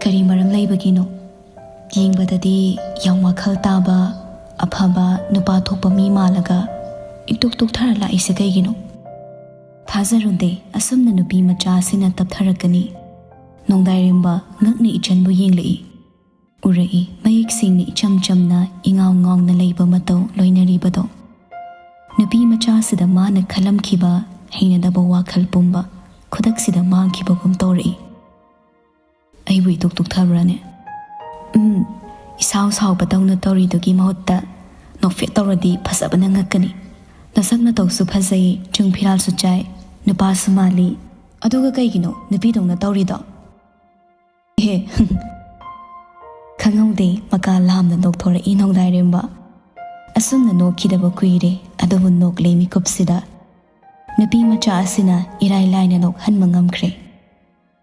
ꯀꯔꯤ ꯃꯔꯝ ꯂꯩꯕꯒꯤꯅꯣ? ꯌꯦꯡꯕꯗꯗꯤ ꯌꯥꯝ ꯋꯥꯈꯜ ꯇꯥꯕ, ꯑꯐꯕ, ꯅꯨꯄꯥ ꯊꯣꯛꯄ ꯃꯤ ꯃꯥꯜꯂꯒ ꯏꯇꯨꯛ ꯇꯨꯛꯊꯔ ꯂꯥꯛꯏꯁꯦ ꯀꯩꯒꯤꯅꯣ?" ꯊꯥꯖꯔꯨꯗꯦ ꯑꯁꯨꯝꯅ ꯅꯨꯄꯤ ꯃꯆꯥ ꯑꯁꯤꯅ ꯇꯞꯊꯔꯛꯀꯅꯤ꯫ ꯅꯣꯡꯗꯥꯏꯔꯦꯝꯕ ꯉꯛꯅ ꯏꯆꯟꯕꯨ ꯌꯦꯡꯂꯛꯏ꯫ ꯎꯔꯛꯏ, ꯃꯌꯦꯛ ꯁꯦꯡꯅ ꯏꯆꯝ ꯆꯝꯅ ꯏꯉꯥꯎ ꯉꯥꯎꯅ ꯂꯩꯕ ꯃꯇꯧ ꯂꯣꯏꯅꯔꯤꯕꯗꯣ꯫ ꯅꯨꯄꯤ ꯃꯆꯥꯁꯤꯗ ꯃꯥꯅ ꯈꯜꯂꯝꯈꯤꯕ ꯍꯩꯅꯗꯕ ꯋꯥꯈꯜ ꯄꯨꯝꯕ ꯈꯨꯗꯛꯁꯤꯗ ꯃꯥꯡꯈꯤꯕꯒꯨꯝ ꯇꯧꯔꯛꯏ꯫ "ꯑꯩꯕꯨ ꯏꯇꯨꯛ ꯇꯨꯛꯊꯕ꯭ꯔꯥꯅꯦ?" "ꯎꯝ, ꯏꯁꯥꯎ ꯁꯥꯎꯕꯗꯧꯅ ꯇꯧꯔꯤꯗꯨꯒꯤ ꯃꯍꯨꯠꯇ ꯅꯣꯛꯐꯦꯠ ꯇꯧꯔꯗꯤ ꯐꯖꯕꯅ ꯉꯛꯀꯅꯤ꯫ ꯅꯁꯛ ꯅꯇꯧꯁꯨ ꯐꯖꯩ, ꯆꯨꯡ ꯐꯤꯔꯥꯜꯁꯨ ꯆꯥꯏ, ꯅꯨꯄꯥꯁꯨ ꯃꯥꯜꯂꯤ꯫ ꯑꯗꯨꯒ ꯀꯩꯒꯤꯅꯣ ꯅꯨꯄꯤꯗꯧꯅ ꯇꯧꯔꯤꯗꯣ?" "ꯑꯦ"꯫ ꯈꯪꯍꯧꯗꯦ ꯃꯀꯥ ꯂꯥꯝꯅ ꯅꯣꯛꯊꯣꯔꯛꯏ ꯅꯣꯡꯗꯥꯏꯔꯦꯝꯕ꯫ ꯑꯁꯨꯝꯅ ꯅꯣꯛꯈꯤꯗꯕ ꯀꯨꯏꯔꯦ, ꯑꯗꯨꯕꯨ ꯅꯣꯛꯂꯤ ꯃꯤꯀꯨꯞꯁꯤꯗ ꯅꯨꯄꯤ ꯃꯆꯥ ꯑꯁꯤꯅ ꯏꯔꯥꯏ ꯂꯥꯏꯅ ꯅꯣꯛꯍꯟꯕ ꯉꯝꯈ꯭ꯔꯦ꯫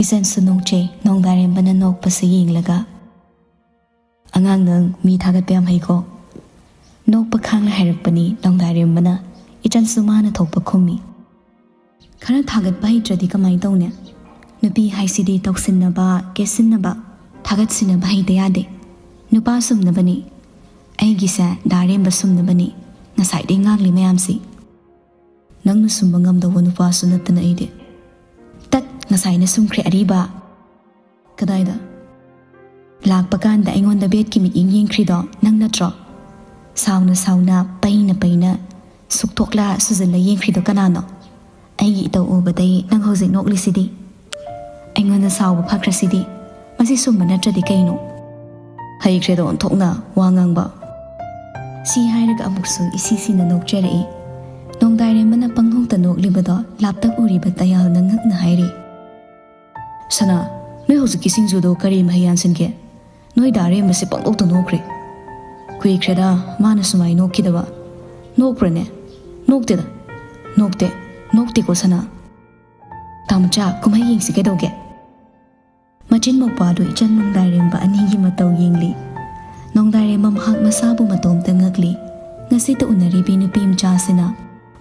ꯏꯆꯟꯁꯨ ꯅꯣꯛꯆꯩ, ꯅꯣꯡꯗꯥꯔꯦꯝꯕꯅ ꯅꯣꯛꯄꯁꯤ ꯌꯦꯡꯂꯒ꯫ "ꯑꯉꯥꯡ, ꯅꯪ ꯃꯤ ꯊꯥꯒꯠꯄ ꯌꯥꯝ ꯍꯩꯀꯣ?" ꯅꯣꯛꯄ ꯈꯥꯡꯂ ꯍꯥꯏꯔꯛꯄꯅꯤ ꯅꯣꯡꯗꯥꯔꯦꯝꯕꯅ꯫ ꯏꯆꯟꯁꯨ ꯃꯥꯅ ꯊꯣꯛꯄ ꯈꯨꯝꯃꯤ꯫ "ꯈꯔ ꯊꯥꯒꯠꯄ ꯍꯩꯇ꯭ꯔꯗꯤ ꯀꯃꯥꯏꯅ ꯇꯧꯅꯤ? ꯅꯨꯄꯤ ꯍꯥꯏꯁꯤꯗꯤ ꯇꯧꯁꯤꯟꯅꯕ, ꯀꯦꯠꯁꯤꯟꯅꯕ, ꯊꯥꯒꯠꯁꯤꯟꯅꯕ ꯍꯩꯇ ꯌꯥꯗꯦ꯫ ꯅꯨꯄꯥ ꯁꯨꯝꯅꯕꯅꯤ꯫ ꯑꯩꯒꯤꯁꯦ ꯗꯥꯔꯦꯝꯕ ꯁꯨꯝꯅꯕꯅꯤ, ꯉꯁꯥꯏꯗꯩ ꯉꯥꯡꯂꯤ ꯃꯌꯥꯝꯁꯤ꯫ ꯅꯪꯅ ꯁꯨꯝꯕ ꯉꯝꯗꯧꯕ ꯅꯨꯄꯥꯁꯨ ꯅꯠꯇꯅ ꯑꯩꯗꯤ꯫" "ꯇꯠ, ꯉꯁꯥꯏꯅ ꯁꯨꯝꯈ꯭ꯔꯦ ꯑꯔꯤꯕ꯫" "ꯀꯗꯥꯏꯗ?" "ꯂꯥꯛꯄ ꯀꯥꯟꯗ ꯑꯩꯉꯣꯟꯗ ꯕꯦꯠꯀꯤ ꯃꯤꯠꯌꯦꯡ ꯌꯦꯡꯈ꯭ꯔꯤꯗꯣ ꯅꯪ ꯅꯠꯇ꯭ꯔꯣ? ꯁꯥꯎꯅ ꯁꯥꯎꯅ, ꯄꯩꯅ ꯄꯩꯅ, ꯁꯨꯛꯊꯣꯛꯂ ꯁꯨꯖꯜꯂ ꯌꯦꯡꯈ꯭ꯔꯤꯗꯣ ꯀꯅꯥꯅꯣ? ꯑꯩꯒꯤ ꯏꯇꯧ ꯎꯕꯗꯩ ꯅꯪ ꯍꯧꯖꯤꯛ ꯅꯣꯛꯂꯤꯁꯤꯗꯤ꯫ ꯑꯩꯉꯣꯟꯗ ꯁꯥꯎꯕ ꯐꯈ꯭ꯔꯁꯤꯗꯤ꯫ ꯃꯁꯤ ꯁꯨꯝꯕ ꯅꯠꯇ꯭ꯔꯗꯤ ꯀꯩꯅꯣ?" "ꯍꯩꯈ꯭ꯔꯦꯗ ꯑꯣꯟꯊꯣꯛꯅ ꯋꯥ ꯉꯥꯡꯕ꯫" ꯁꯤ ꯍꯥꯏꯔꯒ ꯑꯃꯨꯛꯁꯨ ꯏꯁꯤ ꯁꯤꯅ ꯅꯣꯛꯆꯔꯛꯏ꯫ ꯅꯣꯡꯗꯥꯏꯔꯦꯝꯕꯅ ꯄꯪꯅꯣꯛꯇ ꯅꯣꯛꯂꯤꯕꯗꯣ ꯂꯥꯞꯇꯛ ꯎꯔꯤꯕ ꯇꯌꯥꯜꯅ ꯉꯛꯅ ꯍꯥꯏꯔꯤ꯫ "ꯁꯅꯥ, ꯅꯣꯏ ꯍꯧꯖꯤꯛꯀꯤ ꯁꯤꯡꯖꯨꯗꯣ ꯀꯔꯤ ꯃꯍꯩ ꯌꯥꯟꯁꯤꯟꯒꯦ? ꯅꯣꯏ ꯗꯥ ꯔꯦꯝꯕꯁꯦ ꯄꯪꯅꯣꯛꯇ ꯅꯣꯛꯈ꯭ꯔꯦ꯫ ꯀꯨꯏꯈ꯭ꯔꯦꯗ ꯃꯥꯅ ꯁꯨꯃꯥꯏ ꯅꯣꯛꯈꯤꯗꯕ꯫ ꯅꯣꯛꯄ꯭ꯔꯅꯦ?" "ꯅꯣꯛꯇꯦꯗ꯫ ꯅꯣꯛꯇꯦ꯫ ꯅꯣꯛꯇꯦꯀꯣ ꯁꯅꯥ꯫ ꯇꯥꯃꯣꯆꯥ, ꯀꯨꯝꯍꯩ ꯌꯦꯡꯁꯤ ꯀꯩꯗꯧꯒꯦ?" ꯃꯆꯤꯟ ꯃꯧꯄꯥꯗꯨ ꯏꯆꯟ ꯅꯣꯡꯗꯥꯏꯔꯦꯝꯕ ꯑꯅꯤꯒꯤ ꯃꯇꯧ ꯌꯦꯡꯂꯤ꯫ ꯅꯣꯡꯗꯥꯏꯔꯦꯝꯕ ꯃꯍꯥꯛ ꯃꯁꯥꯕꯨ ꯃꯇꯣꯝꯇ ꯉꯛꯂꯤ꯫ ꯉꯁꯤꯇ ꯎꯅꯔꯤꯕꯤ ꯅꯨꯄꯤ ꯃꯆꯥꯁꯤꯅ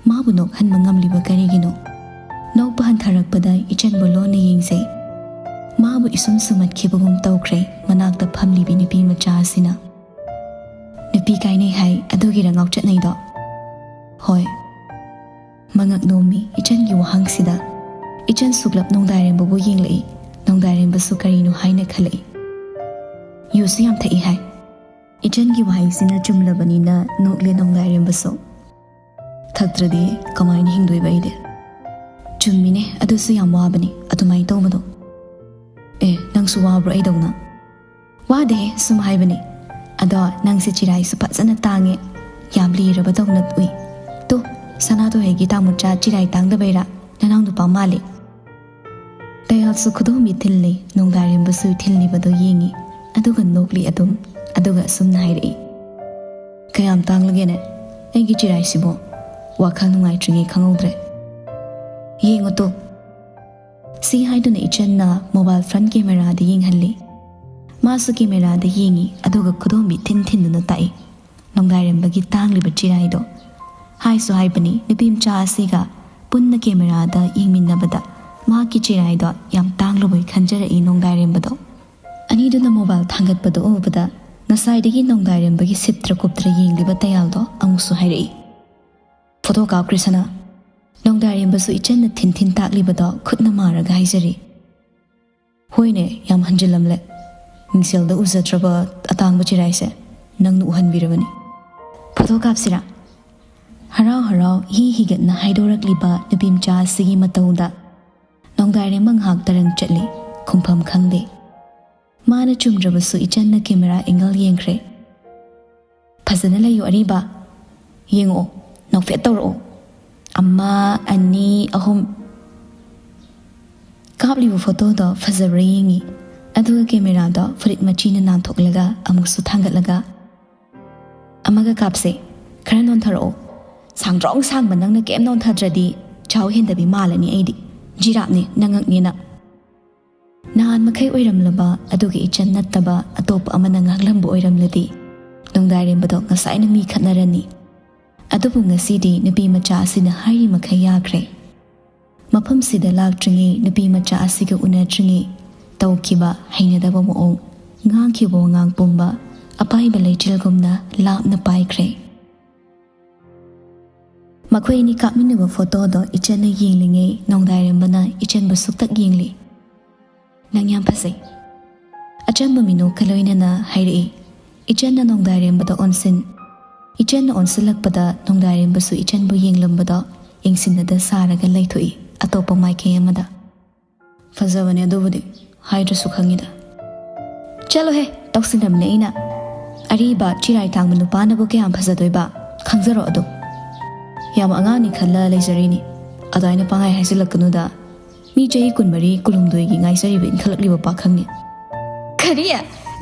ꯃꯥꯕꯨ ꯅꯣꯛꯍꯟꯕ ꯉꯝꯂꯤꯕ ꯀꯔꯤꯒꯤꯅꯣ? ꯅꯣꯛꯄ ꯍꯟꯊꯔꯛꯄꯗ ꯏꯆꯟꯕꯨ ꯂꯣꯟꯅ ꯌꯦꯡꯖꯩ꯫ ꯃꯥꯕꯨ ꯏꯁꯨꯝ ꯁꯨꯝꯍꯠꯈꯤꯕꯒꯨꯝ ꯇꯧꯈ꯭ꯔꯦ ꯃꯅꯥꯛꯇ ꯐꯝꯂꯤꯕꯤ ꯅꯨꯄꯤ ꯃꯆꯥ ꯑꯁꯤꯅ꯫ "ꯅꯨꯄꯤ ꯀꯥꯏꯅꯩ ꯍꯥꯏ, ꯑꯗꯨꯒꯤꯔ ꯉꯥꯎꯆꯠꯅꯩꯗꯣ?" "ꯍꯣꯏ꯫" ꯃꯉꯛ ꯅꯣꯝꯃꯤ ꯏꯆꯟꯒꯤ ꯋꯥꯍꯪꯁꯤꯗ꯫ ꯏꯆꯟ ꯁꯨꯛꯂꯞ ꯅꯣꯡꯗꯥꯏꯔꯦꯝꯕꯕꯨ ꯌꯦꯡꯂꯛꯏ꯫ ꯅꯣꯡꯗꯥꯏꯔꯦꯝꯕꯁꯨ ꯀꯔꯤꯅꯣ ꯍꯥꯏꯅ ꯈꯜꯂꯛꯏ꯫ "ꯌꯨꯁꯨ ꯌꯥꯝ ꯊꯛꯏ ꯍꯥꯏ꯫" ꯏꯆꯟꯒꯤ ꯋꯥꯍꯩꯁꯤꯅ ꯆꯨꯝꯂꯕꯅꯤꯅ ꯅꯣꯛꯂꯦ ꯅꯣꯡꯗꯥꯏꯔꯦꯝꯕꯁꯨ꯫ "ꯊꯛꯇ꯭ꯔꯗꯤ ꯀꯃꯥꯏꯅ ꯍꯤꯡꯗꯣꯏꯕ ꯑꯩꯗꯤ?" "ꯆꯨꯝꯃꯤꯅꯦ, ꯑꯗꯨꯁꯨ ꯌꯥꯝ ꯋꯥꯕꯅꯤ ꯑꯗꯨꯃꯥꯏꯅ ꯇꯧꯕꯗꯣ꯫ ꯑꯦ, ꯅꯪꯁꯨ ꯋꯥꯕ꯭ꯔꯣ ꯑꯩꯗꯧꯅ?" "ꯋꯥꯗꯦꯍꯦ, ꯁꯨꯝ ꯍꯥꯏꯕꯅꯤ꯫ ꯑꯗꯣ ꯅꯪꯁꯦ ꯆꯤꯔꯥꯏꯁꯨ ꯐꯖꯅ ꯇꯥꯡꯉꯦ, ꯌꯥꯝ ꯂꯤꯔꯕꯗꯧꯅ ꯎꯏ꯫ ꯇꯨ, ꯁꯅꯥꯊꯣꯏꯒꯤ ꯇꯥꯃꯣꯆꯥ ꯆꯤꯔꯥꯏ ꯇꯥꯡꯗꯕꯩꯔꯥ ꯅꯅꯥꯎ ꯅꯨꯄꯥ ꯃꯥꯜꯂꯤ?" ꯇꯌꯥꯜꯁꯨ ꯈꯨꯗꯣꯝꯕꯤ ꯊꯤꯜꯂꯤ, ꯅꯣꯡꯗꯥꯏꯔꯦꯝꯕꯁꯨ ꯊꯤꯜꯂꯤꯕꯗꯣ ꯌꯦꯡꯉꯤ, ꯑꯗꯨꯒ ꯅꯣꯛꯂꯤ ꯑꯗꯨꯝ꯫ ꯑꯗꯨꯒ ꯑꯁꯨꯝꯅ ꯍꯥꯏꯔꯛꯏ, "ꯀꯌꯥꯝ ꯇꯥꯡꯂꯒꯦꯅꯦ ꯑꯩꯒꯤ ꯆꯤꯔꯥꯏꯁꯤꯕꯣ? ꯋꯥꯈꯜ ꯅꯨꯡꯉꯥꯏꯇ꯭ꯔꯤꯉꯩ ꯈꯪꯍꯧꯗ꯭ꯔꯦ꯫ ꯌꯦꯡꯉꯨ ꯇꯨ꯫" ꯁꯤ ꯍꯥꯏꯗꯨꯅ ꯏꯆꯟꯅ mobile front cameraꯗ ꯌꯦꯡꯍꯜꯂꯤ꯫ ꯃꯥꯁꯨ cameraꯗ ꯌꯦꯡꯉꯤ, ꯑꯗꯨꯒ ꯈꯨꯗꯣꯝꯕꯤ ꯊꯤꯟ ꯊꯤꯟꯗꯨꯅ ꯇꯥꯛꯏ ꯅꯣꯡꯗꯥꯏꯔꯦꯝꯕꯒꯤ ꯇꯥꯡꯂꯤꯕ ꯆꯤꯔꯥꯏꯗꯣ꯫ ꯍꯥꯏꯁꯨ ꯍꯥꯏꯕꯅꯤ, ꯅꯨꯄꯤ ꯃꯆꯥ ꯑꯁꯤꯒ ꯄꯨꯟꯅ cameraꯗ ꯌꯦꯡꯃꯤꯟꯅꯕꯗ ꯃꯍꯥꯛꯀꯤ ꯆꯤꯔꯥꯏꯗꯣ ꯌꯥꯝ ꯇꯥꯡꯂꯨꯕꯩ ꯈꯟꯖꯔꯛꯏ ꯅꯣꯡꯗꯥꯏꯔꯦꯝꯕꯗꯣ꯫ ꯑꯅꯤꯗꯨꯅ mobile ꯊꯥꯡꯒꯠꯄꯗꯨ ꯎꯕꯗ ꯉꯁꯥꯏꯗꯒꯤ ꯅꯣꯡꯗꯥꯏꯔꯦꯝꯕꯒꯤ ꯁꯤꯞꯇ꯭ꯔ ꯀꯨꯞꯇ꯭ꯔ ꯌꯦꯡꯂꯤꯕ ꯇꯌꯥꯜꯗꯣ ꯑꯃꯨꯛꯁꯨ ꯍꯥꯏꯔꯛꯏ, "Photo ꯀꯥꯞꯈ꯭ꯔꯦ ꯁꯅꯥ?" ꯅꯣꯡꯗꯥꯏꯔꯦꯝꯕꯁꯨ ꯏꯆꯟꯅ ꯊꯤꯟ ꯊꯤꯟ ꯇꯥꯛꯂꯤꯕꯗꯣ ꯈꯨꯠꯅ ꯃꯥꯔꯒ ꯍꯥꯏꯖꯔꯤ, "ꯍꯣꯏꯅꯦ, ꯌꯥꯝ ꯍꯟꯖꯤꯜꯂꯝꯂꯦ꯫ ꯃꯤꯡꯁꯦꯜꯗ ꯎꯖꯗ꯭ꯔꯕ ꯑꯇꯥꯡꯕ ꯆꯤꯔꯥꯏꯁꯦ ꯅꯪꯅ ꯎꯍꯟꯕꯤꯔꯕꯅꯤ꯫ Photo ꯀꯥꯞꯁꯤꯔꯥ?" ꯍꯔꯥꯎ ꯍꯔꯥꯎ ꯍꯤ ꯍꯤꯒꯠꯅ ꯍꯥꯏꯗꯣꯔꯛꯂꯤꯕ ꯅꯨꯄꯤ ꯃꯆꯥ ꯑꯁꯤꯒꯤ ꯃꯇꯧꯗ ꯅꯣꯡꯗꯥꯏꯔꯦꯝꯕ ꯉꯥꯏꯍꯥꯛ ꯇꯔꯪ ꯆꯠꯂꯤ, ꯈꯨꯝꯐꯝ ꯈꯪꯗꯦ꯫ ꯃꯥꯅ ꯆꯨꯝꯗ꯭ꯔꯕꯁꯨ ꯏꯆꯟꯅ camera angle ꯌꯦꯡꯈ꯭ꯔꯦ꯫ "ꯐꯖꯅ ꯂꯩꯌꯨ ꯑꯔꯤꯕ꯫ ꯌꯦꯡꯉꯛꯑꯣ, ꯅꯣꯛꯐꯦꯠ ꯇꯧꯔꯛꯑꯣ꯫ ꯑꯃ, ꯑꯅꯤ, ꯑꯍꯨꯝ꯫" ꯀꯥꯞꯂꯤꯕ photoꯗꯣ ꯐꯖꯕ꯭ꯔꯥ ꯌꯦꯡꯉꯤ, ꯑꯗꯨꯒ cameraꯗꯣ ꯐꯨꯔꯤꯠ ꯃꯆꯤꯅ ꯅꯥꯟꯊꯣꯛꯂꯒ ꯑꯃꯨꯛꯁꯨ ꯊꯥꯡꯒꯠꯂꯒ, "ꯑꯃꯒ ꯀꯥꯞꯁꯦ, ꯈꯔ ꯅꯣꯟꯊꯔꯛꯑꯣ꯫ ꯁꯥꯡꯗ꯭ꯔꯣꯡ ꯁꯥꯡꯕ ꯅꯪꯅ ꯀꯩꯝ ꯅꯣꯟꯊꯗ꯭ꯔꯗꯤ ꯆꯥꯎ ꯍꯦꯟꯗꯕꯤ ꯃꯥꯜꯂꯅꯤ ꯑꯩꯗꯤ꯫ ꯖꯤꯔꯥꯞꯅꯦ ꯅꯉꯛꯅꯦꯅ꯫" ꯅꯍꯥꯟ ꯃꯈꯩ ꯑꯣꯏꯔꯝꯂꯕ ꯑꯗꯨꯒ ꯏꯆꯟ ꯅꯠꯇꯕ ꯑꯇꯣꯞꯄ ꯑꯃꯅ ꯉꯥꯡꯂꯝꯕ ꯑꯣꯏꯔꯝꯂꯗꯤ ꯅꯣꯡꯗꯥꯏꯔꯦꯝꯕꯗꯣ ꯉꯁꯥꯏꯅ ꯃꯤ ꯈꯠꯅꯔꯅꯤ꯫ ꯑꯗꯨꯕꯨ ꯉꯁꯤꯗꯤ ꯅꯨꯄꯤ ꯃꯆꯥ ꯑꯁꯤꯅ ꯍꯥꯏꯔꯤ ꯃꯈꯩ ꯌꯥꯈ꯭ꯔꯦ꯫ ꯃꯐꯝꯁꯤꯗ ꯂꯥꯛꯇ꯭ꯔꯤꯉꯩ, ꯅꯨꯄꯤ ꯃꯆꯥ ꯑꯁꯤꯒ ꯎꯅꯗ꯭ꯔꯤꯉꯩ ꯇꯧꯈꯤꯕ ꯍꯩꯅꯗꯕ ꯃꯑꯣꯡ, ꯉꯥꯡꯈꯤꯕ ꯋꯥꯉꯥꯡ ꯄꯨꯝꯕ ꯑꯄꯥꯏꯕ ꯂꯩꯆꯤꯜꯒꯨꯝꯅ ꯂꯥꯞꯅ ꯄꯥꯏꯈ꯭ꯔꯦ꯫ ꯃꯈꯣꯏ ꯑꯅꯤ ꯀꯥꯞꯃꯤꯟꯅꯕ photoꯗꯣ ꯏꯆꯟꯅ ꯌꯦꯡꯂꯤꯉꯩ ꯅꯣꯡꯗꯥꯏꯔꯦꯝꯕꯅ ꯏꯆꯟꯕꯨ ꯁꯨꯛꯇꯛ ꯌꯦꯡꯂꯤ꯫ "ꯅꯪ ꯌꯥꯝ ꯐꯖꯩ꯫" ꯑꯆꯝꯕ ꯃꯤꯅꯣꯛꯀ ꯂꯣꯏꯅꯅ ꯍꯥꯏꯔꯛꯏ꯫ ꯏꯆꯟꯅ ꯅꯣꯡꯗꯥꯏꯔꯦꯝꯕꯗ ꯑꯣꯟꯁꯤꯟ, ꯏꯆꯟꯅ ꯑꯣꯟꯁꯤꯜꯂꯛꯄꯗ ꯅꯣꯡꯗꯥꯏꯔꯦꯝꯕꯁꯨ ꯏꯆꯟꯕꯨ ꯌꯦꯡꯂꯝꯕꯗꯣ ꯌꯦꯡꯁꯤꯟꯅꯗ ꯁꯥꯔꯒ ꯂꯩꯊꯣꯛꯏ ꯑꯇꯣꯞꯄ ꯃꯥꯏꯀꯩ ꯑꯃꯗ꯫ "ꯐꯖꯕꯅꯦ ꯑꯗꯨꯕꯨꯗꯤ, ꯍꯥꯏꯗ꯭ꯔꯁꯨ ꯈꯪꯉꯤꯗ꯫" "ꯆꯠꯂꯣꯍꯦ, ꯇꯧꯁꯤꯟꯅꯕꯅꯦ ꯑꯩꯅ꯫ ꯑꯔꯤꯕ ꯆꯤꯔꯥꯏ ꯇꯥꯡꯕ ꯅꯨꯄꯥꯅꯕꯨ ꯀꯌꯥꯝ ꯐꯖꯗꯣꯏꯕ? ꯈꯪꯖꯔꯣ ꯑꯗꯨꯝ꯫ ꯌꯥꯝ ꯑꯉꯥꯡꯅꯤ ꯈꯜꯂ ꯂꯩꯖꯔꯤꯅꯤ꯫ ꯑꯗꯨꯃꯥꯏꯅ ꯄꯪꯍꯥꯏ ꯍꯥꯏꯖꯤꯜꯂꯛꯀꯅꯨꯗ꯫ ꯃꯤ ꯆꯍꯤ ꯀꯨꯟꯃꯔꯤ, ꯀꯨꯟꯍꯨꯝꯗꯣꯏꯒꯤ ꯉꯥꯏꯖꯔꯤꯕ ꯏꯟꯈꯠꯂꯛꯂꯤꯕ ꯄꯥꯈꯪꯅꯤ꯫" "ꯀꯔꯤ?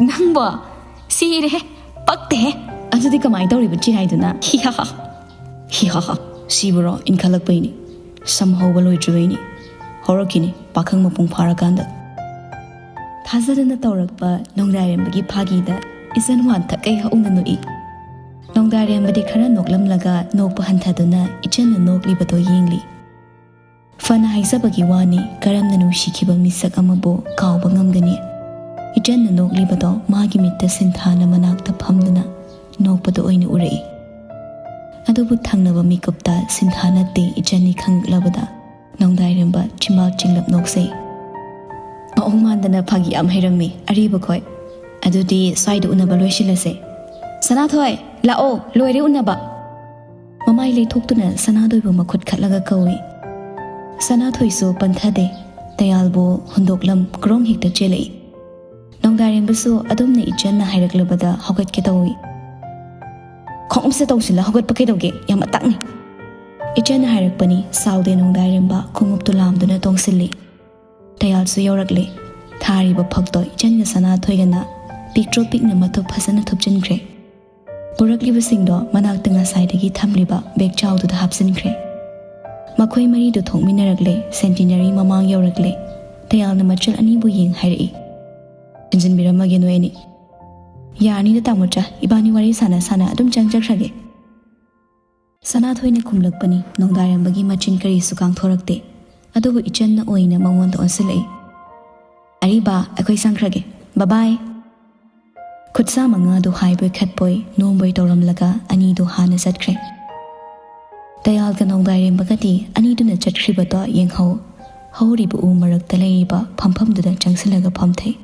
ꯅꯪꯕꯣ? ꯁꯤꯔꯦꯍꯦ, ꯄꯛꯇꯦꯍꯦ꯫ ꯑꯗꯨꯗꯤ ꯀꯃꯥꯏꯅ ꯇꯧꯔꯤꯕ ꯆꯦ ꯍꯥꯏꯗꯨꯅ? ꯍꯤꯍꯥꯍꯥ, ꯍꯤꯍꯥꯍꯥ, ꯁꯤꯕꯨꯔꯣ ꯏꯟꯈꯠꯂꯛꯄꯩꯅꯤ, ꯁꯝ ꯍꯧꯕ ꯂꯣꯏꯗ꯭ꯔꯤꯕꯩꯅꯤ, ꯍꯧꯔꯛꯈꯤꯅꯤ ꯄꯥꯈꯪ ꯃꯄꯨꯡ ꯐꯥꯔꯀꯥꯟꯗ꯫ ꯊꯥꯖꯗꯅ ꯇꯧꯔꯛꯄ ꯅꯣꯡꯗꯥꯏꯔꯦꯝꯕꯒꯤ ꯐꯥꯒꯤꯗ ꯏꯆꯟ ꯋꯥꯟꯊꯛ ꯀꯩ ꯍꯧꯅ ꯅꯣꯛꯏ꯫ ꯅꯣꯡꯗꯥꯏꯔꯦꯝꯕꯗꯤ ꯈꯔ ꯅꯣꯛꯂꯝꯂꯒ ꯅꯣꯛꯄ ꯍꯟꯊꯗꯨꯅ ꯏꯆꯟꯅ ꯅꯣꯛꯂꯤꯕꯗꯣ ꯌꯦꯡꯂꯤ꯫ ꯐꯅ ꯍꯥꯏꯖꯕꯒꯤ ꯋꯥꯅꯤ, ꯀꯔꯝꯅ ꯅꯨꯡꯁꯤꯈꯤꯕ ꯃꯤꯁꯛ ꯑꯃꯕꯨ ꯀꯥꯎꯕ ꯉꯝꯒꯅꯤ? ꯏꯆꯟꯅ ꯅꯣꯛꯂꯤꯕꯗꯣ ꯃꯥꯒꯤ ꯃꯤꯠꯇ ꯁꯤꯟꯊꯥꯅ ꯃꯅꯥꯛꯇ ꯐꯝꯗꯨꯅ ꯅꯣꯛꯄꯗ ꯑꯣꯏꯅ ꯎꯔꯛꯏ꯫ ꯑꯗꯨꯕꯨ ꯊꯪꯅꯕ ꯃꯤꯀꯨꯞꯇ ꯁꯤꯟꯊꯥ ꯅꯠꯇꯦ ꯏꯆꯟꯅꯤ ꯈꯪꯂꯛꯂꯕꯗ ꯅꯣꯡꯗꯥꯏꯔꯦꯝꯕ ꯆꯤꯝꯕꯥꯜ ꯆꯤꯡꯂꯞ ꯅꯣꯛꯆꯩ꯫ ꯃꯑꯣꯡ ꯃꯥꯟꯗꯅ ꯐꯥꯒꯤ ꯌꯥꯝ ꯍꯩꯔꯝꯃꯤ ꯑꯔꯤꯕ ꯈꯣꯏ꯫ ꯑꯗꯨꯗꯤ ꯁ꯭ꯋꯥꯏꯗ ꯎꯅꯕ ꯂꯣꯏꯁꯤꯜꯂꯁꯦ꯫ ꯁꯅꯥꯊꯣꯏ, ꯂꯥꯛꯑꯣ, ꯂꯣꯏꯔꯦ ꯎꯅꯕ꯫ ꯃꯃꯥꯏ ꯂꯩꯊꯣꯛꯇꯨꯅ ꯁꯅꯥꯊꯣꯏꯕꯨ ꯃꯈꯨꯠ ꯈꯠꯂꯒ ꯀꯧꯏ꯫ ꯁꯅꯥꯊꯣꯏꯁꯨ ꯄꯟꯊꯗꯦ꯫ ꯇꯌꯥꯜꯕꯨ ꯍꯨꯟꯗꯣꯛꯂꯝ ꯀ꯭ꯔꯣꯡ ꯍꯦꯛꯇ ꯆꯦꯜꯂꯛꯏ꯫ ꯅꯣꯡꯗꯥꯏꯔꯦꯝꯕꯁꯨ ꯑꯗꯨꯝꯅ ꯏꯆꯟꯅ ꯍꯥꯏꯔꯛꯂꯕꯗ ꯍꯧꯒꯠꯀꯦ ꯇꯧꯏ꯫ "ꯈꯣꯡꯎꯞꯁꯦ ꯇꯧꯁꯤꯜꯂ ꯍꯧꯒꯠꯄ ꯀꯩꯗꯧꯒꯦ? ꯌꯥꯝ ꯑꯇꯥꯛꯅꯤ!" ꯏꯆꯟꯅ ꯍꯥꯏꯔꯛꯄꯅꯤ꯫ ꯁꯥꯎꯗꯦ ꯅꯣꯡꯗꯥꯏꯔꯦꯝꯕ ꯈꯣꯡꯎꯞꯇꯨ ꯂꯥꯝꯗꯨꯅ ꯇꯣꯡꯁꯤꯜꯂꯤ꯫ ꯇꯌꯥꯜꯁꯨ ꯌꯧꯔꯛꯂꯦ꯫ ꯊꯥꯔꯤꯕ ꯐꯛꯇꯣ ꯏꯆꯟꯒ ꯁꯅꯥꯊꯣꯏꯒꯅ ꯄꯤꯛꯇ꯭ꯔꯨ ꯄꯤꯛꯅ ꯃꯊꯨꯞ ꯐꯖꯅ ꯊꯨꯞꯆꯤꯟꯈ꯭ꯔꯦ꯫ ꯄꯨꯔꯛꯂꯤꯕꯁꯤꯡꯗꯣ ꯃꯅꯥꯛꯇ ꯉꯁꯥꯏꯗꯒꯤ ꯊꯝꯂꯤꯕ ꯕꯦꯒ ꯆꯥꯎꯗꯨꯗ ꯍꯥꯞꯆꯤꯟꯈ꯭ꯔꯦ꯫ ꯃꯈꯣꯏ ꯃꯔꯤꯗꯨ ꯊꯣꯛꯃꯤꯟꯅꯔꯛꯂꯦ꯫ ꯁꯦꯟꯇꯤꯅꯔꯤ ꯃꯃꯥꯡ ꯌꯧꯔꯛꯂꯦ꯫ ꯇꯌꯥꯜꯅ ꯃꯆꯜ ꯑꯅꯤꯕꯨ ꯌꯦꯡ ꯍꯥꯏꯔꯛꯏ, "ꯊꯤꯟꯖꯤꯟꯕꯤꯔꯝꯃꯒꯦ ꯅꯣꯏ ꯑꯅꯤ꯫ ꯌꯥꯔꯅꯤꯗ ꯇꯥꯃꯣꯆꯥ, ꯏꯕꯥꯅꯤ ꯋꯥꯔꯤ ꯁꯥꯟꯅ ꯁꯥꯟꯅ ꯑꯗꯨꯝ ꯆꯪꯖꯈ꯭ꯔꯒꯦ"꯫ ꯁꯅꯥꯊꯣꯏꯅ ꯈꯨꯝꯂꯛꯄꯅꯤ꯫ ꯅꯣꯡꯗꯥꯏꯔꯦꯝꯕꯒꯤ ꯃꯆꯤꯟ ꯀꯔꯤꯁꯨ ꯀꯥꯡꯊꯣꯔꯛꯇꯦ꯫ ꯑꯗꯨꯕꯨ ꯏꯆꯟꯅ ꯑꯣꯏꯅ ꯃꯉꯣꯟꯗ ꯑꯣꯟꯁꯤꯜꯂꯛꯏ꯫ "ꯑꯔꯤꯕ, ꯑꯩꯈꯣꯏ ꯆꯪꯈ꯭ꯔꯒꯦ꯫ ꯕꯕꯥꯏ!" ꯈꯨꯠꯁꯥ ꯃꯉꯥꯗꯨ ꯍꯥꯏꯕꯣꯏ ꯈꯠꯄꯣꯏ ꯅꯣꯝꯕꯣꯏ ꯇꯧꯔꯝꯂꯒ ꯑꯅꯤꯗꯨ ꯍꯥꯟꯅ ꯆꯠꯈ꯭ꯔꯦ꯫ ꯇꯌꯥꯜꯒ ꯅꯣꯡꯗꯥꯏꯔꯦꯝꯕꯒꯗꯤ ꯑꯅꯤꯗꯨꯅ ꯆꯠꯈ꯭ꯔꯤꯕꯗꯣ ꯌꯦꯡꯍꯧ꯫ ꯍꯧꯔꯤꯕ ꯎ ꯃꯔꯛꯇ ꯂꯩꯔꯤꯕ ꯐꯝꯐꯝꯗꯨꯗ ꯆꯪꯁꯤꯜꯂꯒ ꯐꯝꯊꯩ꯫